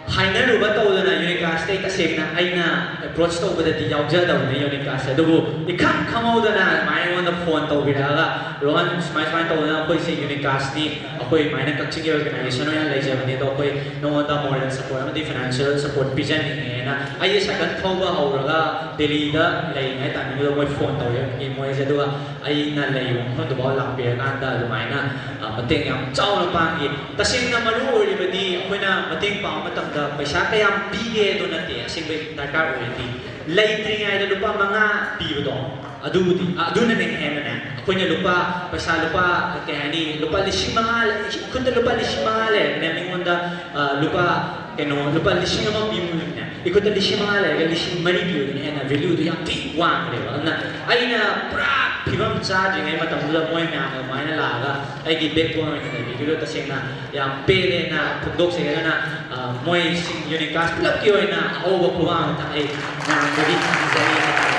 ꯍꯥꯏꯅꯔꯨꯕ ꯇꯧꯗꯅ ꯌꯨꯅꯤꯀꯥꯁꯇꯩ ꯇꯁꯦꯡꯅ ꯑꯩꯅ approach ꯇꯧꯕꯗꯗꯤ ꯌꯥꯎꯖꯗꯕꯅꯦ ꯌꯨꯅꯤꯀꯥꯁꯁꯦ, ꯑꯗꯨꯕꯨ ꯏꯈꯪ ꯈꯪꯍꯧꯗꯅ ꯑꯗꯨꯃꯥꯏꯅ ꯑꯩꯉꯣꯟꯗ phone ꯇꯧꯕꯤꯔꯛꯑꯒ, "ꯔꯣꯍꯟ, ꯁꯨꯃꯥꯏ ꯁꯨꯃꯥꯏꯅ ꯇꯧꯗꯅ ꯑꯩꯈꯣꯏꯁꯦ ꯌꯨꯅꯤꯀꯥꯁꯅꯤ, ꯑꯩꯈꯣꯏ ꯑꯗꯨꯃꯥꯏꯅ ꯀꯛꯆꯤꯡꯒꯤ organization ꯑꯣꯏꯅ ꯂꯩꯖꯕꯅꯦ, ꯑꯗꯣ ꯑꯩꯈꯣꯏ ꯅꯉꯣꯟꯗ moral support ꯑꯃꯗꯤ financial support ꯄꯤꯖꯅꯤꯡꯉꯦꯅ" ꯑꯩꯁꯦ cycle ꯊꯧꯕ ꯍꯧꯔꯒ ꯗꯦꯜꯂꯤꯗ ꯂꯩꯔꯤꯉꯩ timingꯗꯨꯗ ꯃꯣꯏ phone ꯇꯧꯔꯛꯑꯦ ꯃꯣꯏꯁꯦ, ꯑꯗꯨꯒ ꯑꯩꯅ ꯂꯩꯔꯤꯕ ꯃꯐꯝꯗꯨꯐꯥꯎ ꯂꯥꯛꯄꯤꯔꯀꯥꯟꯗ ꯑꯗꯨꯃꯥꯏꯅ, ꯑ, ꯃꯇꯦꯡ ꯌꯥꯝ ꯆꯥꯎꯅ ꯄꯥꯡꯈꯤ꯫ ꯇꯁꯦꯡꯅ ꯃꯔꯨ ꯑꯣꯏꯔꯤꯕꯗꯤ ꯑꯩꯈꯣꯏꯅ ꯃꯇꯦꯡ ꯄꯥꯡꯕ ꯃꯇꯝꯗ ꯄꯩꯁꯥ ꯀꯌꯥꯝ ꯄꯤꯒꯦ ꯑꯗꯨ ꯅꯠꯇꯦ, ꯑꯁꯦꯡꯕ ꯗꯔꯀꯥꯔ ꯑꯣꯏꯔꯗꯤ ꯂꯩꯇ꯭ꯔꯤꯉꯩꯗ ꯂꯨꯄꯥ ꯃꯉꯥ ꯄꯤꯕꯗꯣ, ꯑꯗꯨꯕꯨꯗꯤ, ꯑ, ꯑꯗꯨꯅꯅꯦ ꯍꯦꯟꯅꯅꯦ꯫ ꯑꯩꯈꯣꯏꯅ ꯂꯨꯄꯥ, ꯄꯩꯁꯥ ꯂꯨꯄꯥ, ꯀꯩ ꯍꯥꯏꯅꯤ, ꯂꯨꯄꯥ ꯂꯤꯁꯤꯡ ꯃꯉꯥ ꯂꯩ-, ꯈꯨꯠꯇ ꯂꯨꯄꯥ ꯂꯤꯁꯤꯡ ꯃꯉꯥ ꯂꯩꯔꯒꯅꯦ, ꯃꯤꯉꯣꯟꯗ, ꯑ, ꯂꯨꯄꯥ, ꯀꯩꯅꯣ, ꯂꯨꯄꯥ ꯂꯤꯁꯤꯡ ꯑꯃ ꯄꯤꯕꯅꯤꯅꯦ, ꯑꯩꯈꯣꯏꯗ ꯂꯤꯁꯤꯡ ꯃꯉꯥ ꯂꯩꯔꯒ ꯂꯤꯁꯤꯡ ꯃꯔꯤ ꯄꯤꯕꯗꯨꯅ ꯍꯦꯟꯅ valueꯗꯨ ꯌꯥꯝ ꯊꯤ ꯋꯥꯡꯈ꯭ꯔꯦꯕ꯫ ꯑꯗꯨꯅ ꯑꯩꯅ ꯄꯨꯔꯥ ꯐꯤꯕꯝ ꯆꯥꯗ꯭ꯔꯤꯉꯩ ꯃꯇꯝꯗꯨꯗ ꯃꯣꯏ ꯃꯌꯥꯝ ꯑꯗꯨꯃꯥꯏꯅ ꯂꯥꯛꯑꯒ ꯑꯩꯒꯤ backbone ꯑꯣꯏꯅ ꯂꯩꯕꯤꯈꯤꯕꯗꯣ ꯇꯁꯦꯡꯅ ꯌꯥꯝ ꯄꯦꯜꯂꯦꯅ ꯐꯣꯡꯗꯣꯛꯆꯩ꯫ ꯑꯗꯨꯅ, ꯑ, ꯃꯣꯏꯁꯤꯡ ꯌꯨꯅꯤꯀꯥꯁ ꯄꯨꯂꯞꯀꯤ ꯑꯣꯏꯅ ꯑꯍꯧꯕ ꯈꯨꯕꯥꯛ ꯑꯃꯇ ꯑꯩ ꯃꯌꯥꯝꯗꯒꯤ ꯊꯝꯖꯔꯤ ꯍꯥꯏꯇꯥꯔꯦ꯫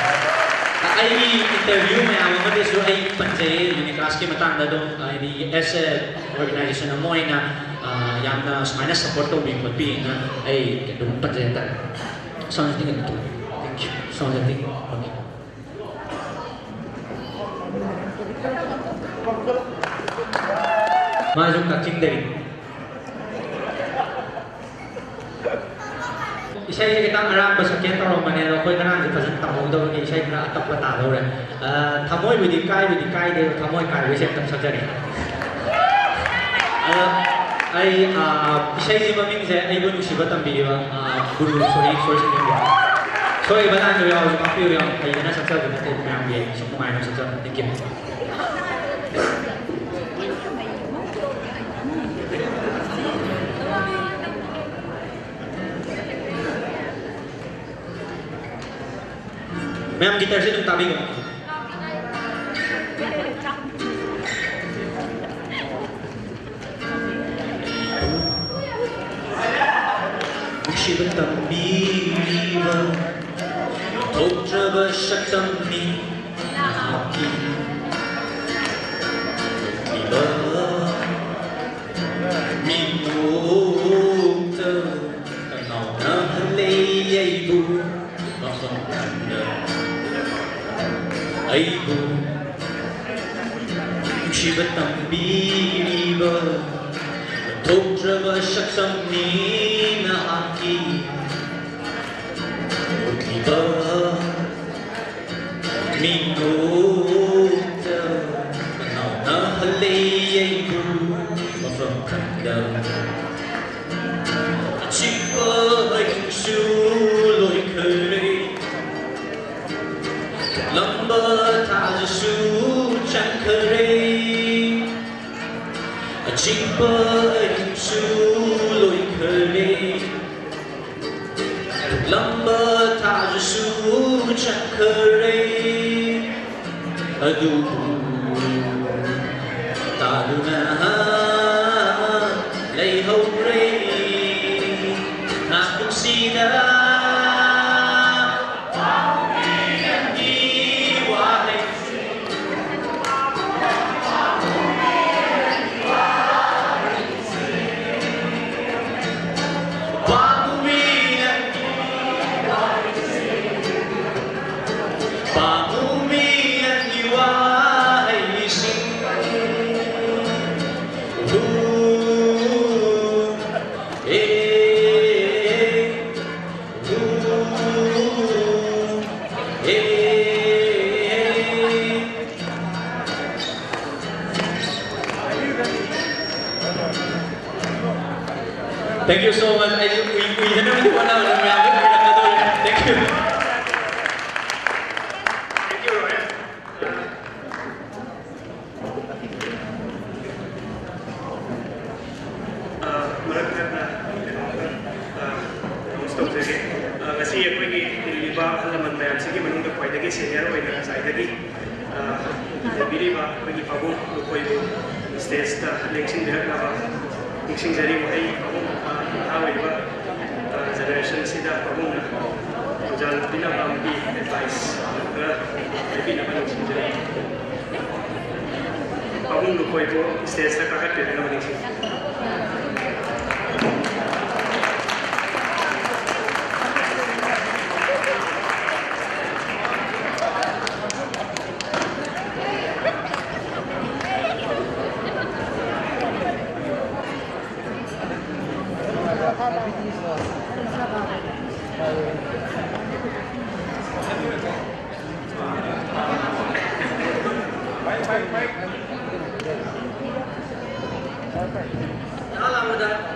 ꯑꯩꯒꯤ interview ꯃꯌꯥꯝ ꯑꯃꯗꯁꯨ ꯑꯩ ꯄꯟꯖꯩ ꯌꯨꯅꯤꯀꯥꯁꯀꯤ ꯃꯇꯥꯡꯗ ꯑꯗꯨꯝ, ꯍꯥꯏꯗꯤ as a organization ꯑꯃ ꯑꯣꯏꯅ, ꯑ, ꯌꯥꯝꯅ ꯁꯨꯃꯥꯏꯅ support ꯇꯧꯕꯤ ꯈꯣꯠꯄꯤꯅ ꯑꯩ ꯑꯗꯨꯝ ꯄꯟꯖꯩ ꯍꯥꯏꯇꯥꯔꯦ꯫ ꯁꯣꯝꯁꯤꯗꯤ ꯀꯩꯅꯣ ꯇꯧ-, thank you꯫ ꯁꯣꯝꯁꯤꯗꯤ, okay꯫ ꯃꯥꯁꯨ ꯀꯛꯆꯤꯡꯗꯒꯤ꯫ ꯏꯁꯩꯁꯦ ꯈꯤꯇꯪ ꯑꯔꯥꯡꯕ ꯁꯛꯀꯦꯅ ꯇꯧꯔꯝꯕꯅꯦ, ꯑꯗꯣ ꯑꯩꯈꯣꯏ ꯉꯔꯥꯡꯁꯦ ꯐꯖꯅ ꯇꯝꯍꯧꯗꯕꯒꯤ ꯏꯁꯩ ꯈꯔ ꯑꯇꯞꯄ ꯇꯥꯗꯧꯔꯦ꯫ ꯑ, ꯊꯃꯣꯏꯕꯨꯗꯤ ꯀꯥꯏꯕꯨꯗꯤ ꯀꯥꯏꯗꯦ, ꯑꯗꯣ ꯊꯃꯣꯏ ꯀꯥꯏꯕ ꯏꯁꯩ ꯑꯝꯇꯪ ꯁꯛꯆꯒꯦ꯫ ꯑꯗꯣ ꯑꯩ, ꯑ, ꯏꯁꯩꯒꯤ ꯃꯃꯤꯡꯁꯦ ꯑꯩꯕꯨ ꯅꯨꯡꯁꯤꯕ ꯇꯝꯕꯤꯔꯤꯕ, ꯑ, ꯒꯨꯔꯨ ꯁꯣꯔꯤ, ꯁꯣꯔꯤ ꯁꯟꯖꯤꯕ꯫ ꯁꯣꯏꯔꯤꯕ ꯂꯥꯟꯈꯤꯕ ꯌꯥꯎꯔꯁꯨ ꯉꯥꯛꯄꯤꯌꯨ, ꯌꯥꯝ ꯍꯩꯗꯅ ꯁꯛꯆꯕꯗꯤ ꯅꯠꯇꯦ, ꯃꯌꯥꯝꯒꯤ ꯁꯨꯝ ꯅꯨꯡꯉꯥꯏꯅꯕ ꯁꯛꯆꯕꯅꯤ꯫ Thank you꯫ ꯃꯌꯥꯝ ꯒꯤꯇꯔꯁꯦ ꯑꯗꯨꯝ ꯇꯥꯕꯤꯌꯣ꯫ ꯅꯨꯡꯁꯤꯕ ꯇꯝꯕꯤꯔꯤꯕ ꯊꯣꯛꯇ꯭ꯔꯕ ꯁꯛꯇꯝꯅꯤ ꯅꯍꯥꯛꯀꯤ ꯎꯠꯂꯤꯕ ꯃꯤꯅꯣꯛꯇ꯫ ꯉꯥꯎꯅꯍꯜꯂꯦ ꯑꯩꯕꯨ ꯃꯐꯝ ꯈꯪꯗ꯫ ꯑꯩꯕꯨ ꯅꯨꯡꯁꯤꯕ ꯇꯝꯕꯤꯔꯤꯕ ꯊꯣꯛꯇ꯭ꯔꯕ ꯁꯛꯇꯝꯅꯤ ꯅꯍꯥꯛꯀꯤ ꯎꯠꯂꯤꯕ ꯃꯤꯅꯣꯛꯇ꯫ ꯉꯥꯎꯅꯍꯜꯂꯦ ꯑꯩꯕꯨ ꯃꯐꯝ ꯈꯪꯗ꯫ ꯑꯆꯤꯛꯄ ꯑꯍꯤꯡꯁꯨ ꯂꯣꯏꯈꯔꯦ, ꯊꯣꯛꯂꯝꯕ ꯊꯥꯖꯁꯨ ꯆꯪꯈꯔꯦ꯫ ꯑꯆꯤꯛꯄ ꯑꯍꯤꯡꯁꯨ ꯂꯣꯏꯈꯔꯦ, ꯊꯣꯛꯂꯝꯕ ꯊꯥꯖꯁꯨ ꯆꯪꯈꯔꯦ꯫ ꯑꯗꯨꯕꯨ ꯇꯥꯗꯨꯅ ꯂꯩꯍꯧꯔꯦ ꯅꯥꯀꯨꯝꯁꯤꯗ꯫ ꯅꯪꯒꯤ ꯋꯥꯍꯩ ꯄꯥꯝꯃꯨꯏ ꯅꯪꯒꯤ ꯋꯥꯍꯩꯁꯤꯡ, ꯄꯥꯝꯃꯨꯏ ꯅꯪꯒꯤ ꯋꯥꯍꯩꯁꯤꯡ꯫ Thank you so much. ꯑꯩꯁꯨ ꯎꯏ-, ꯎꯏꯗꯅꯕꯗꯤ ꯍꯣꯠꯅꯕꯗ ꯃꯌꯥꯝꯗ ꯎꯏꯔꯛꯀꯗꯧꯔꯦ꯫ Thank you. Thank you, Rohan. ꯑ, ꯃꯔꯛ ꯊꯠꯅ ꯀꯩꯅꯣꯝꯇ, ꯑ, announce ꯇꯧꯖꯒꯦ꯫ ꯑ, ꯉꯁꯤ ꯑꯩꯈꯣꯏꯒꯤ ꯇꯤꯜꯂꯤꯕ ꯑꯍꯜ ꯂꯃꯟ ꯃꯌꯥꯝꯁꯤꯒꯤ ꯃꯅꯨꯡꯗ ꯈ꯭ꯋꯥꯏꯗꯒꯤ senior ꯑꯣꯏꯅ ꯉꯁꯥꯏꯗꯒꯤ, ꯑ, ꯂꯩꯕꯤꯔꯤꯕ ꯑꯩꯈꯣꯏꯒꯤ ꯄꯥꯕꯨꯡ ꯂꯨꯈꯣꯏꯕꯨ stage ꯇ ꯂꯦꯡꯁꯤꯟꯕꯤꯔꯛꯅꯕ ꯅꯤꯡꯁꯤꯡꯖꯔꯤ꯫ ꯋꯥꯍꯩ ꯄꯥꯕꯨꯡ, ꯑ, ꯅꯍꯥ ꯑꯣꯏꯔꯤꯕ, ꯑ, generation ꯁꯤꯗ ꯄꯥꯕꯨꯡꯅ ꯊꯧꯖꯥꯜ ꯄꯤꯅꯕ ꯑꯃꯗꯤ advice ꯈꯔ ꯍꯥꯏꯕꯤꯅꯕ ꯅꯤꯡꯁꯤꯡꯖꯔꯤ꯫ ꯄꯥꯕꯨꯡ ꯂꯨꯈꯣꯏꯕꯨ stage ꯇ ꯀꯥꯈꯠꯄꯤꯔꯛꯅꯕ ꯅꯤꯡꯁꯤꯡꯖꯔꯤ꯫ ꯅꯍꯥꯟ ꯑꯃꯗ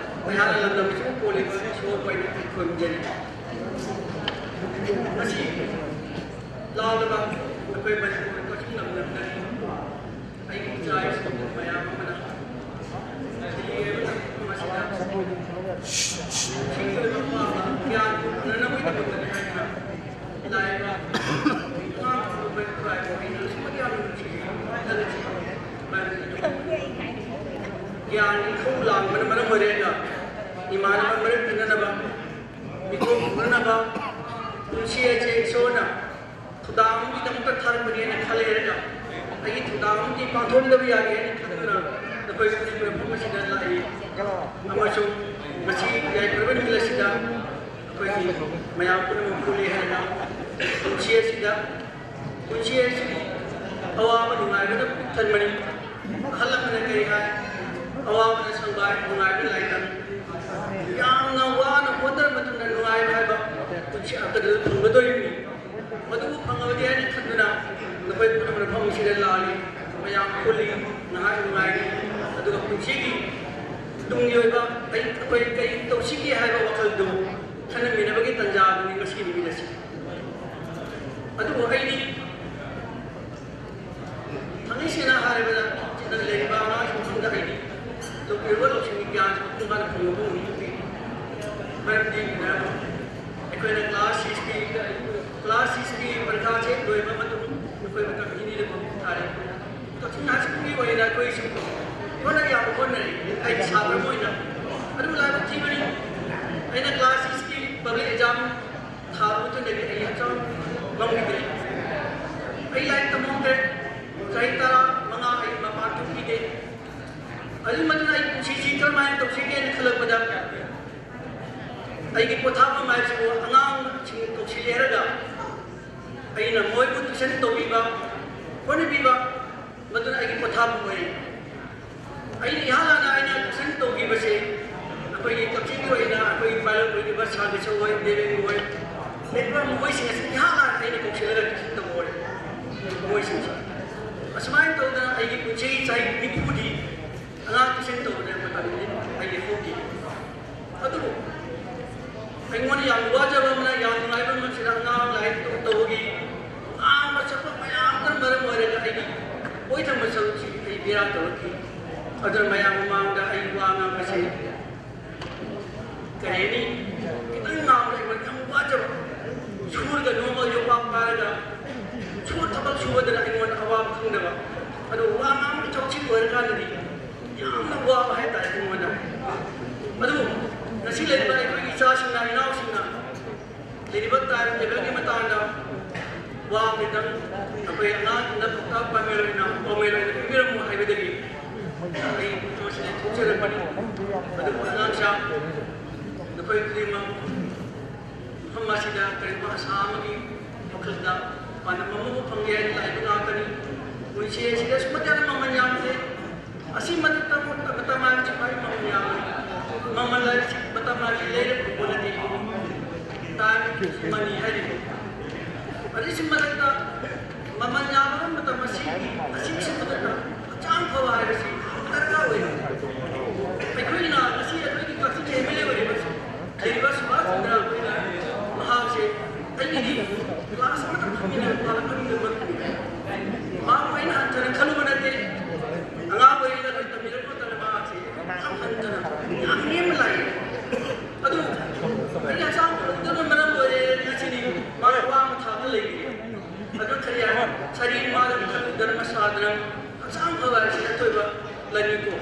ꯑꯩꯍꯥꯛꯅ ꯂꯝꯗꯝꯁꯤꯕꯨ ꯀꯣꯜꯂꯤꯕ ꯏꯁꯣꯔꯕꯨ ꯑꯩꯅ ꯈꯨꯔꯨꯝꯖꯔꯤ꯫ ꯉꯁꯤ ꯂꯥꯎꯂꯕ ꯑꯩꯈꯣꯏ ꯃꯅꯤꯄꯨꯔ ꯀꯛꯆꯤꯡ ꯂꯝꯗꯝꯗꯒꯤ ꯑꯩꯒꯤ ꯏꯆꯥ ꯏꯁꯨ ꯃꯌꯥꯝ ꯑꯃꯅ ꯗꯤꯜꯂꯤ ꯍꯥꯏꯕ ꯃꯐꯝ ꯑꯁꯤꯗ ꯁꯤꯒꯤ ꯑꯣꯏꯕ ꯑꯄꯥꯝꯕ ꯒ꯭ꯌꯥꯟ ꯄꯨꯔꯛꯅꯅꯕꯒꯤꯗꯃꯛꯇꯅꯤ ꯍꯥꯏꯗꯨꯅ ꯂꯥꯛꯏꯕ ꯑꯉꯥꯡ ꯑꯩꯈꯣꯏ ꯈꯨꯔꯥꯏꯕꯨ ꯑꯩꯅ ꯑꯁꯨꯛꯀꯤ ꯃꯇꯤꯛ ꯌꯥꯝꯅ ꯅꯨꯡꯁꯤꯖꯩ꯫ ꯈꯜꯂꯁꯤ ꯃꯔꯝꯗꯤ ꯒ꯭ꯌꯥꯟꯒꯤ ꯏꯊꯧ ꯂꯥꯡꯕꯅ ꯃꯔꯝ ꯑꯣꯏꯔꯒ ꯏꯃꯥꯟꯅꯕ ꯃꯔꯛ ꯇꯤꯟꯅꯅꯕ, ꯃꯤꯀꯣꯛ ꯈꯨꯝꯅꯅꯕ ꯄꯨꯟꯁꯤ ꯑꯁꯦ ꯏꯁꯣꯔꯅ ꯊꯧꯗꯥꯡ ꯑꯃꯒꯤꯗꯃꯛꯇ ꯊꯥꯔꯛꯄꯅꯦꯅ ꯈꯜꯂꯦ ꯍꯥꯏꯅ ꯑꯩꯒꯤ ꯊꯧꯗꯥꯡ ꯑꯃꯗꯤ ꯄꯥꯡꯊꯣꯛꯃꯤꯟꯅꯕ ꯌꯥꯒꯦ ꯍꯥꯏꯅ ꯈꯟꯗꯨꯅ ꯅꯈꯣꯏ ꯈꯨꯗꯤꯡꯃꯛ ꯃꯐꯝ ꯑꯁꯤꯗ ꯂꯥꯛꯏ꯫ ꯑꯃꯁꯨꯡ ꯉꯁꯤ ꯌꯥꯏꯐꯔꯕ ꯅꯨꯃꯤꯠ ꯑꯁꯤꯗ ꯑꯩꯈꯣꯏꯒꯤ ꯃꯌꯥꯝ ꯄꯨꯝꯅꯃꯛ ꯄꯨꯜꯂꯤ ꯍꯥꯏꯅ ꯄꯨꯟꯁꯤ ꯑꯁꯤꯗ ꯄꯨꯟꯁꯤ ꯑꯁꯤ ꯑꯋꯥꯕ ꯅꯨꯡꯉꯥꯏꯕꯅ ꯄꯤꯛ ꯊꯟꯕꯅꯤ꯫ ꯑꯍꯜ ꯑꯃꯅ ꯀꯔꯤ ꯍꯥꯏ? ꯑꯋꯥꯕꯅ ꯁꯪꯕꯥꯏ, ꯅꯨꯡꯉꯥꯏꯕꯅ ꯂꯥꯏꯇꯪ꯫ ꯌꯥꯝꯅ ꯋꯥꯅ ꯍꯣꯠꯅꯔꯕ ꯃꯇꯨꯡꯗ ꯅꯨꯡꯉꯥꯏꯕ ꯍꯥꯏꯕ ꯄꯨꯟꯁꯤ ꯑꯃꯠꯇꯗ ꯐꯪꯒꯗꯣꯔꯤꯕꯅꯤ꯫ ꯃꯗꯨꯕꯨ ꯐꯪꯉꯕꯗꯤ ꯍꯥꯏꯅ ꯈꯟꯗꯨꯅ ꯅꯈꯣꯏ ꯄꯨꯝꯅꯃꯛ ꯃꯐꯝ ꯑꯁꯤꯗ ꯂꯥꯛꯂꯤ꯫ ꯃꯌꯥꯝ ꯄꯨꯜꯂꯤ, ꯉꯥꯏꯍꯥꯛ ꯅꯨꯡꯉꯥꯏꯔꯤ꯫ ꯑꯗꯨꯒ ꯄꯨꯟꯁꯤꯒꯤ ꯇꯨꯡꯒꯤ ꯑꯣꯏꯕ ꯑꯩ, ꯑꯩꯈꯣꯏ ꯀꯔꯤ ꯇꯧꯁꯤꯒꯦ ꯍꯥꯏꯕ ꯋꯥꯈꯜꯗꯨ ꯈꯟꯅꯃꯤꯟꯅꯕꯒꯤ ꯇꯥꯟꯖꯥꯗꯨꯅꯤ ꯉꯁꯤꯒꯤ ꯅꯨꯃꯤꯠ ꯑꯁꯤ꯫ ꯑꯗꯨꯕꯨ ꯑꯩꯗꯤ ꯊꯥꯡꯒꯩ ꯁꯦꯡꯅ ꯍꯥꯏꯔꯕꯗ ꯁꯤꯗ ꯂꯩꯔꯤꯕ ꯑꯉꯥꯡꯁꯤꯡꯁꯤꯗ ꯑꯩꯗꯤ ꯂꯧꯕꯤꯔꯨꯕ ꯂꯧꯁꯤꯡꯒꯤ ꯒ꯭ꯌꯥꯟꯁꯤ ꯃꯄꯨꯡ ꯐꯥꯅ ꯐꯪꯕ ꯉꯝꯃꯤ꯫ ꯃꯔꯝꯗꯤ ꯑꯩꯈꯣꯏꯅ ꯀ꯭ꯂꯥꯁ ꯁꯤꯛꯁꯀꯤ, ꯀ꯭ꯂꯥꯁ ꯁꯤꯛꯁꯀꯤ ꯄꯔꯤꯈꯥꯁꯦ ꯂꯣꯏꯕ ꯃꯇꯨꯡ ꯑꯩꯈꯣꯏ ꯃꯇꯝ ꯑꯅꯤꯗ ꯐꯥꯎꯕ ꯊꯥꯔꯦ꯫ ꯀꯛꯆꯤꯡ ꯍꯥꯏ ꯁ꯭ꯀꯨꯜꯒꯤ ꯑꯣꯏꯅ ꯑꯩꯈꯣꯏꯁꯨ ꯍꯣꯠꯅ ꯌꯥꯕ ꯍꯣꯠꯅꯔꯤ꯫ ꯑꯩ ꯁꯥꯇ꯭ꯔ ꯑꯃ ꯑꯣꯏꯅ ꯑꯗꯨ ꯂꯥꯏꯕꯛ ꯊꯤꯕꯅꯤ꯫ ꯑꯩꯅ ꯀ꯭ꯂꯥꯁ ꯁꯤꯛꯁꯀꯤ ꯄꯕ꯭ꯂꯤꯛ ꯑꯦꯛꯖꯥꯝ ꯊꯥꯕ ꯃꯇꯨꯡꯗꯒꯤ ꯑꯩ ꯍꯛꯆꯥꯡ ꯉꯝꯈꯤꯗ꯭ꯔꯦ꯫ ꯑꯩ ꯂꯥꯏꯔꯤꯛ ꯇꯝꯍꯧꯗ꯭ꯔꯦ꯫ ꯆꯍꯤ ꯇꯔꯥ ꯃꯉꯥ ꯑꯩ ꯃꯄꯥꯟ ꯊꯣꯛꯈꯤꯗꯦ꯫ ꯑꯗꯨꯒꯤ ꯃꯇꯨꯡꯗ ꯑꯩ ꯄꯨꯟꯁꯤꯁꯤ ꯀꯔꯝꯍꯥꯏꯅ ꯇꯧꯁꯤꯒꯦꯅ ꯈꯜꯂꯛꯄꯗ ꯑꯩꯒꯤ ꯄꯣꯊꯥꯐꯝ ꯍꯥꯏꯕꯁꯤꯕꯨ ꯑꯉꯥꯡꯁꯤꯡ ꯀꯧꯁꯤꯜꯂꯦ ꯍꯥꯏꯔꯒ ꯑꯩꯅ ꯃꯣꯏꯕꯨ ꯇ꯭ꯌꯨꯁꯟ ꯇꯧꯕꯤꯕ, ꯍꯣꯠꯅꯕꯤꯕ, ꯃꯗꯨꯅ ꯑꯩꯒꯤ ꯄꯣꯊꯥꯐꯝ ꯑꯣꯏꯔꯤ꯫ ꯑꯩꯅ ꯏꯍꯥꯟ ꯍꯥꯟꯅ ꯑꯩꯅ ꯇ꯭ꯌꯨꯁꯟ ꯇꯧꯈꯤꯕꯁꯦ ꯑꯩꯈꯣꯏꯒꯤ ꯀꯛꯆꯤꯡꯒꯤ ꯑꯣꯏꯅ ꯑꯩꯈꯣꯏꯒꯤ ꯄꯥꯏꯂꯣꯠ ꯑꯣꯏꯔꯤꯕ ꯁꯥꯔ ꯕꯤꯁꯣꯏ, ꯗꯦꯕꯦꯟ ꯍꯣꯏ, ꯂꯩꯔꯤꯕ ꯃꯈꯣꯏꯁꯤꯡ ꯑꯁꯤ ꯏꯍꯥꯟ ꯍꯥꯟꯅ ꯑꯩꯅ ꯀꯧꯁꯤꯜꯂꯒ ꯇ꯭ꯌꯨꯁꯟ ꯇꯧꯕ ꯑꯣꯏꯔꯦ꯫ ꯃꯈꯣꯏꯁꯤꯡꯁꯤ ꯑꯁꯨꯃꯥꯏꯅ ꯇꯧꯗꯅ ꯑꯩꯒꯤ ꯄꯨꯟꯁꯤꯒꯤ ꯆꯍꯤ ꯅꯤꯐꯨꯗꯤ ꯑꯉꯥꯡ ꯇ꯭ꯌꯨꯁꯟ ꯇꯧꯕꯗ ꯃꯇꯝꯗꯤ ꯑꯩꯒꯤ ꯍꯧꯈꯤ꯫ ꯑꯗꯨꯕꯨ ꯑꯩꯉꯣꯟꯗ ꯌꯥꯝ ꯋꯥꯖꯕ ꯑꯃꯅ, ꯌꯥꯝ ꯅꯨꯡꯉꯥꯏꯕ ꯑꯃꯁꯤꯅ ꯑꯉꯥꯡ ꯂꯥꯏꯔꯤꯛ ꯇꯧꯕꯒꯤ ꯉꯥꯡꯕ ꯁꯛꯄ ꯃꯌꯥꯝꯗꯨꯅ ꯃꯔꯝ ꯑꯣꯏꯔꯒ ꯑꯩꯒꯤ ꯑꯣꯏꯊꯪꯕ ꯁꯔꯨꯛꯁꯤ ꯑꯩ ꯕꯦꯔꯥ ꯇꯧꯔꯛꯈꯤ꯫ ꯑꯗꯨꯅ ꯃꯌꯥꯝ ꯃꯃꯥꯡꯗ ꯑꯩ ꯋꯥ ꯉꯥꯡꯕꯁꯦ ꯀꯔꯤ ꯍꯥꯏꯅꯤ, ꯈꯤꯇꯪ ꯉꯥꯡꯕꯗ ꯑꯩꯉꯣꯟꯗ ꯌꯥꯝ ꯋꯥꯖꯕ꯫ ꯁꯨꯔꯒ ꯅꯣꯡꯃ ꯌꯣꯄꯥꯛ ꯄꯥꯏꯔꯒ ꯁꯨ-, ꯊꯕꯛ ꯁꯨꯕꯗꯅ ꯑꯩꯉꯣꯟꯗ ꯑꯋꯥꯕ ꯈꯪꯗꯕ꯫ ꯑꯗꯣ ꯋꯥ ꯉꯥꯡꯕꯒꯤ ꯊꯕꯛꯁꯤ ꯂꯣꯏꯔꯀꯥꯟꯗꯗꯤ ꯌꯥꯝꯅ ꯋꯥꯕ ꯍꯥꯏꯇꯥꯔꯦ ꯑꯩꯉꯣꯟꯗ꯫ ꯑꯗꯨꯕꯨ ꯉꯁꯤ ꯂꯩꯔꯤꯕ ꯑꯩꯈꯣꯏꯒꯤ ꯏꯆꯥꯁꯤꯡꯅ, ꯏꯅꯥꯎꯁꯤꯡꯅ ꯂꯩꯔꯤꯕ ꯇꯥꯏꯝ ꯇꯦꯕꯜꯒꯤ ꯃꯇꯥꯡꯗ ꯋꯥ ꯑꯃꯇꯪ ꯑꯩꯈꯣꯏ ꯑꯉꯥꯡꯁꯤꯡꯗ ꯄꯥꯎꯇꯥꯛ ꯄꯥꯃꯦꯟ ꯑꯣꯏꯅ, ꯄꯥꯎꯃꯦꯟ ꯑꯣꯏꯅ ꯄꯤꯕꯤꯔꯝꯃꯨ ꯍꯥꯏꯕꯗꯒꯤ ꯑꯩ ꯃꯁꯤꯗ ꯊꯣꯛꯆꯔꯛꯄꯅꯤ꯫ ꯑꯗꯨꯕꯨ ꯑꯉꯥꯡꯁꯥ, ꯅꯈꯣꯏ ꯈꯨꯗꯤꯡꯃꯛ ꯃꯐꯝ ꯑꯁꯤꯗ ꯀꯔꯤꯒꯨꯝꯕ ꯑꯁꯥ ꯑꯃꯒꯤ ꯋꯥꯈꯜꯗ ꯄꯥꯟꯗꯝ ꯑꯃꯕꯨ ꯐꯪꯒꯦ ꯍꯥꯏꯅ ꯂꯥꯛꯏꯕ ꯉꯥꯛꯇꯅꯤ꯫ ꯄꯨꯟꯁꯤ ꯑꯁꯤꯗ ꯑꯁꯨꯛ ꯃꯇꯤꯛ ꯌꯥꯝꯅ ꯃꯃꯜ ꯌꯥꯝꯂꯦ꯫ ꯑꯁꯤ ꯃꯊꯛꯇ ꯃꯇꯝ ꯍꯥꯏꯕꯁꯤ ꯈ꯭ꯋꯥꯏ ꯃꯃꯜ ꯌꯥꯝꯂꯦ꯫ ꯃꯃꯜ ꯍꯥꯏꯕꯁꯤ ꯃꯇꯝ ꯍꯥꯏꯕꯁꯤ ꯂꯩꯔꯒ ꯄꯣꯠ ꯅꯠꯇꯦ꯫ ꯇꯥꯏꯝ ꯏꯁ ꯃꯅꯤ ꯍꯥꯏꯔꯤꯕ꯫ ꯑꯗꯨꯒꯤ ꯃꯊꯛꯇ ꯃꯃꯜ ꯌꯥꯝꯂꯕ ꯃꯇꯝ ꯑꯁꯤꯒꯤ, ꯑꯁꯤꯒꯤꯁꯨ ꯃꯊꯛꯇ ꯍꯛꯆꯥꯡ ꯐꯕ ꯍꯥꯏꯕꯁꯤ ꯗꯔꯀꯥꯔ ꯑꯣꯏ꯫ ꯑꯩꯈꯣꯏ ꯂꯩꯅꯤꯀꯣ꯫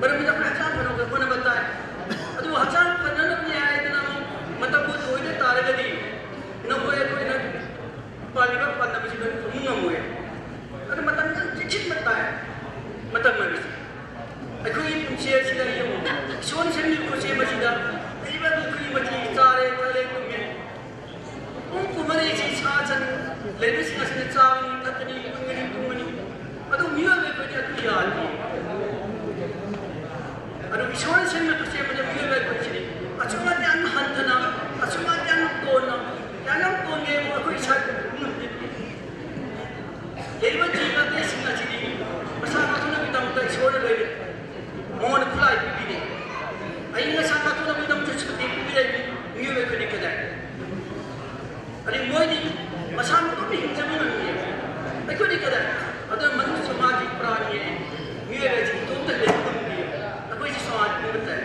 ꯃꯔꯝꯗꯤ ꯑꯩꯈꯣꯏ ꯍꯛꯆꯥꯡ ꯐꯅꯕ ꯍꯣꯠꯅꯕ ꯇꯥꯏ꯫ ꯑꯗꯨꯕꯨ ꯍꯛꯆꯥꯡ ꯐꯅꯅꯕꯅꯤ ꯍꯥꯏꯗꯅ ꯑꯃꯨꯛ ꯃꯇꯝꯕꯨ ꯂꯣꯏꯗ ꯇꯥꯔꯒꯗꯤ ꯅꯈꯣꯏ ꯑꯩꯈꯣꯏꯅ ꯄꯥꯜꯂꯤꯕ ꯄꯥꯟꯗꯝꯁꯤ ꯂꯣꯏꯅ ꯐꯪꯕ ꯉꯝꯃꯣꯏ꯫ ꯑꯗꯨ ꯃꯇꯝ ꯌꯥꯝ ꯆꯦꯛꯁꯤꯟꯕ ꯇꯥꯏ꯫ ꯃꯇꯝ ꯍꯥꯏꯕꯁꯤ ꯑꯩꯈꯣꯏꯒꯤ ꯄꯨꯟꯁꯤ ꯑꯁꯤꯗ ꯌꯦꯡꯉꯨ, ꯏꯁꯣꯔꯅ ꯁꯦꯝꯕꯤꯕ ꯈꯨꯠꯁꯦꯝ ꯑꯁꯤꯗ ꯂꯩꯔꯤꯕ ꯃꯈꯣꯏ ꯃꯊꯤ ꯆꯥꯔꯦ, ꯊꯛꯂꯦ, ꯇꯨꯝꯃꯦ꯫ ꯄꯨꯡ ꯀꯨꯟꯃꯔꯤꯁꯤ ꯁꯥ ꯁꯟ ꯂꯩꯕꯁꯤꯡ ꯑꯁꯤꯅ ꯆꯥꯒꯅꯤ, ꯊꯛꯀꯅꯤ, ꯄꯨꯟꯒꯅꯤ, ꯇꯨꯝꯒꯅꯤ꯫ ꯑꯗꯨ ꯃꯤꯑꯣꯏꯕ ꯑꯩꯈꯣꯏꯗꯤ ꯑꯗꯨ ꯌꯥꯗꯦ꯫ ꯑꯗꯨ ꯏꯁꯣꯔꯅ ꯁꯦꯝꯕ ꯈꯨꯠꯁꯦꯝ ꯑꯃꯗ ꯃꯤꯑꯣꯏꯕ ꯑꯩꯈꯣꯏꯁꯤꯗꯤ ꯑꯁꯨꯛ ꯃꯇꯤꯛ ꯌꯥꯝꯅ ꯍꯟꯊꯅ, ꯑꯁꯨꯛ ꯃꯇꯤꯛ ꯌꯥꯝꯅ ꯇꯣꯟꯅ, ꯌꯥꯝꯅ ꯇꯣꯟꯒꯦ ꯑꯩꯈꯣꯏ ꯏꯁꯥ ꯉꯝꯗꯦ꯫ ꯂꯩꯔꯤꯕ ꯖꯤꯕ ꯑꯇꯩꯁꯤꯡ ꯑꯁꯤꯗꯤ ꯃꯁꯥ ꯉꯥꯛꯊꯣꯛꯅꯕꯒꯤꯗꯃꯛꯇ ꯏꯁꯣꯔꯅ ꯂꯩꯔꯤ꯫ ꯃꯉꯣꯟꯗ ꯈꯨꯠꯂꯥꯏ ꯄꯤꯕꯤꯔꯦ꯫ ꯑꯏꯪ ꯑꯁꯥ ꯉꯥꯛꯊꯣꯛꯅꯕꯒꯤꯗꯃꯛꯇ ꯁꯨꯇꯤ ꯄꯤꯕꯤꯔꯦ꯫ ꯃꯤꯑꯣꯏꯕ ꯑꯩꯈꯣꯏꯗꯤ ꯀꯗꯥꯏ? ꯑꯗꯩ ꯃꯣꯏꯗꯤ ꯃꯁꯥ ꯃꯇꯣꯝꯇ ꯍꯤꯡꯖꯕ ꯉꯝꯃꯤ꯫ ꯑꯩꯈꯣꯏꯗꯤ ꯀꯗꯥꯏ? ꯑꯗꯨꯅ ꯃꯅꯨꯡ ꯁꯃꯥꯖꯒꯤ ꯄ꯭ꯔꯥꯅꯤ ꯃꯤꯑꯣꯏꯕ ꯑꯁꯤ ꯏꯇꯣꯝꯇ ꯂꯩꯕ ꯉꯝꯗꯦ꯫ ꯑꯩꯈꯣꯏꯁꯤ ꯁꯃꯥꯖ ꯄꯨꯝꯕ ꯇꯥꯏ꯫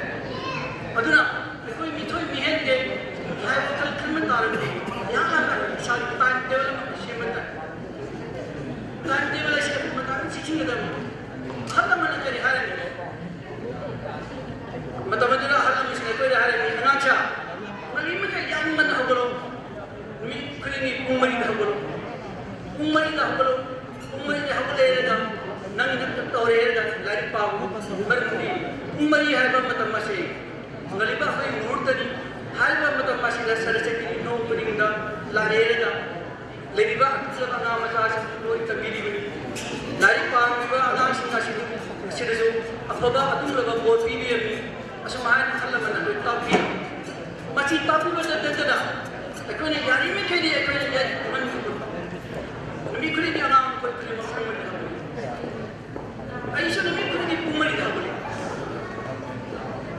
ꯑꯗꯨꯅ ꯑꯩꯈꯣꯏ ꯃꯤꯊꯣꯏ ꯃꯤꯍꯦꯟꯒꯦ ꯍꯥꯏꯕ ꯋꯥꯈꯜ ꯈꯟꯕ ꯇꯥꯔꯒꯗꯤ ꯌꯥꯝꯅ ꯏꯁꯥꯒꯤ ꯇꯥꯏꯝ ꯇꯦꯕꯜ ꯑꯃ ꯁꯦꯝꯕ ꯇꯥꯏ꯫ ꯇꯥꯏꯝ ꯇꯦꯕꯜ ꯑꯁꯤ ꯑꯩꯈꯣꯏ ꯃꯇꯥꯡ ꯆꯦꯛꯁꯤꯟꯒꯗꯕꯅꯤ꯫ ꯑꯍꯜ ꯂꯃꯟꯅ ꯀꯔꯤ ꯍꯥꯏꯔꯝꯃꯤ? ꯃꯇꯝ ꯑꯗꯨꯗ ꯑꯍꯜ ꯂꯃꯟꯁꯤꯡ ꯑꯩꯈꯣꯏꯗ ꯍꯥꯏꯔꯝꯃꯤ, "ꯑꯉꯥꯡꯁꯥ, ꯉꯜꯂꯤꯃꯈꯩ ꯌꯥꯝ ꯉꯟꯅ ꯍꯧꯒꯠꯂꯣ꯫ ꯅꯨꯃꯤꯠ ꯈꯨꯗꯤꯡꯒꯤ ꯄꯨꯡ ꯃꯔꯤꯗ ꯍꯧꯒꯠꯂꯣ꯫ ꯄꯨꯡ ꯃꯔꯤꯗ ꯍꯧꯒꯠꯂꯣ꯫ ꯄꯨꯡ ꯃꯔꯤꯗ ꯍꯧꯒꯠꯂꯦ ꯍꯥꯏꯔꯒ ꯅꯪ ꯅꯪ ꯇꯧꯔꯦ ꯍꯥꯏꯔꯒ ꯂꯥꯏꯔꯤꯛ ꯄꯥꯎ꯫ ꯃꯔꯝꯗꯤ ꯄꯨꯡ ꯃꯔꯤ ꯍꯥꯏꯕ ꯃꯇꯝ ꯑꯁꯤ ꯉꯜꯂꯤꯕ ꯑꯩꯈꯣꯏ ꯃꯨꯍꯨꯔꯇꯅꯤ꯫ ꯍꯥꯏꯔꯤꯕ ꯃꯇꯝ ꯑꯁꯤꯗ ꯁꯔꯁꯇꯤꯒꯤ ꯅꯣꯡ ꯈꯨꯗꯤꯡꯗ ꯂꯥꯛꯑꯦ ꯍꯥꯏꯔꯒ ꯂꯩꯔꯤꯕ ꯑꯀꯜꯂꯕ ꯑꯉꯥꯡ ꯃꯆꯥꯁꯤꯡ ꯂꯣꯏ ꯇꯝꯕꯤꯔꯤꯕꯅꯤ꯫ ꯂꯥꯏꯔꯤꯛ ꯄꯥꯔꯤꯕ ꯑꯉꯥꯡꯁꯤꯡ ꯑꯁꯤꯕꯨ, ꯑꯁꯤꯗꯁꯨ ꯑꯐꯕ ꯑꯗꯨꯒꯨꯝꯂꯕ ꯕꯣꯔ ꯄꯤꯕꯤꯔꯝꯃꯤ꯫ ꯑꯁꯨꯝ ꯍꯥꯏꯅ ꯑꯍꯜ ꯂꯃꯟꯅ ꯂꯣꯏ ꯇꯥꯛꯄꯤ꯫ ꯃꯁꯤ ꯇꯥꯛꯄꯤꯕꯇ ꯅꯠꯇꯅ ꯑꯩꯈꯣꯏꯅ ꯌꯥꯔꯤꯃꯈꯩꯗꯤ ꯑꯩꯈꯣꯏꯅ ꯌꯥꯏ ꯅꯨꯃꯤꯠ ꯈꯨꯗꯤꯡꯒꯤ ꯑꯉꯥꯡ ꯃꯈꯣꯏ ꯈꯨꯗꯤꯡꯃꯛ ꯈꯪꯍꯟꯒꯗꯕꯅꯤ꯫ ꯑꯩꯁꯨ ꯅꯨꯃꯤꯠ ꯈꯨꯗꯤꯡꯒꯤ ꯄꯨꯡ ꯃꯔꯤꯗ ꯍꯧꯒꯠꯂꯤ꯫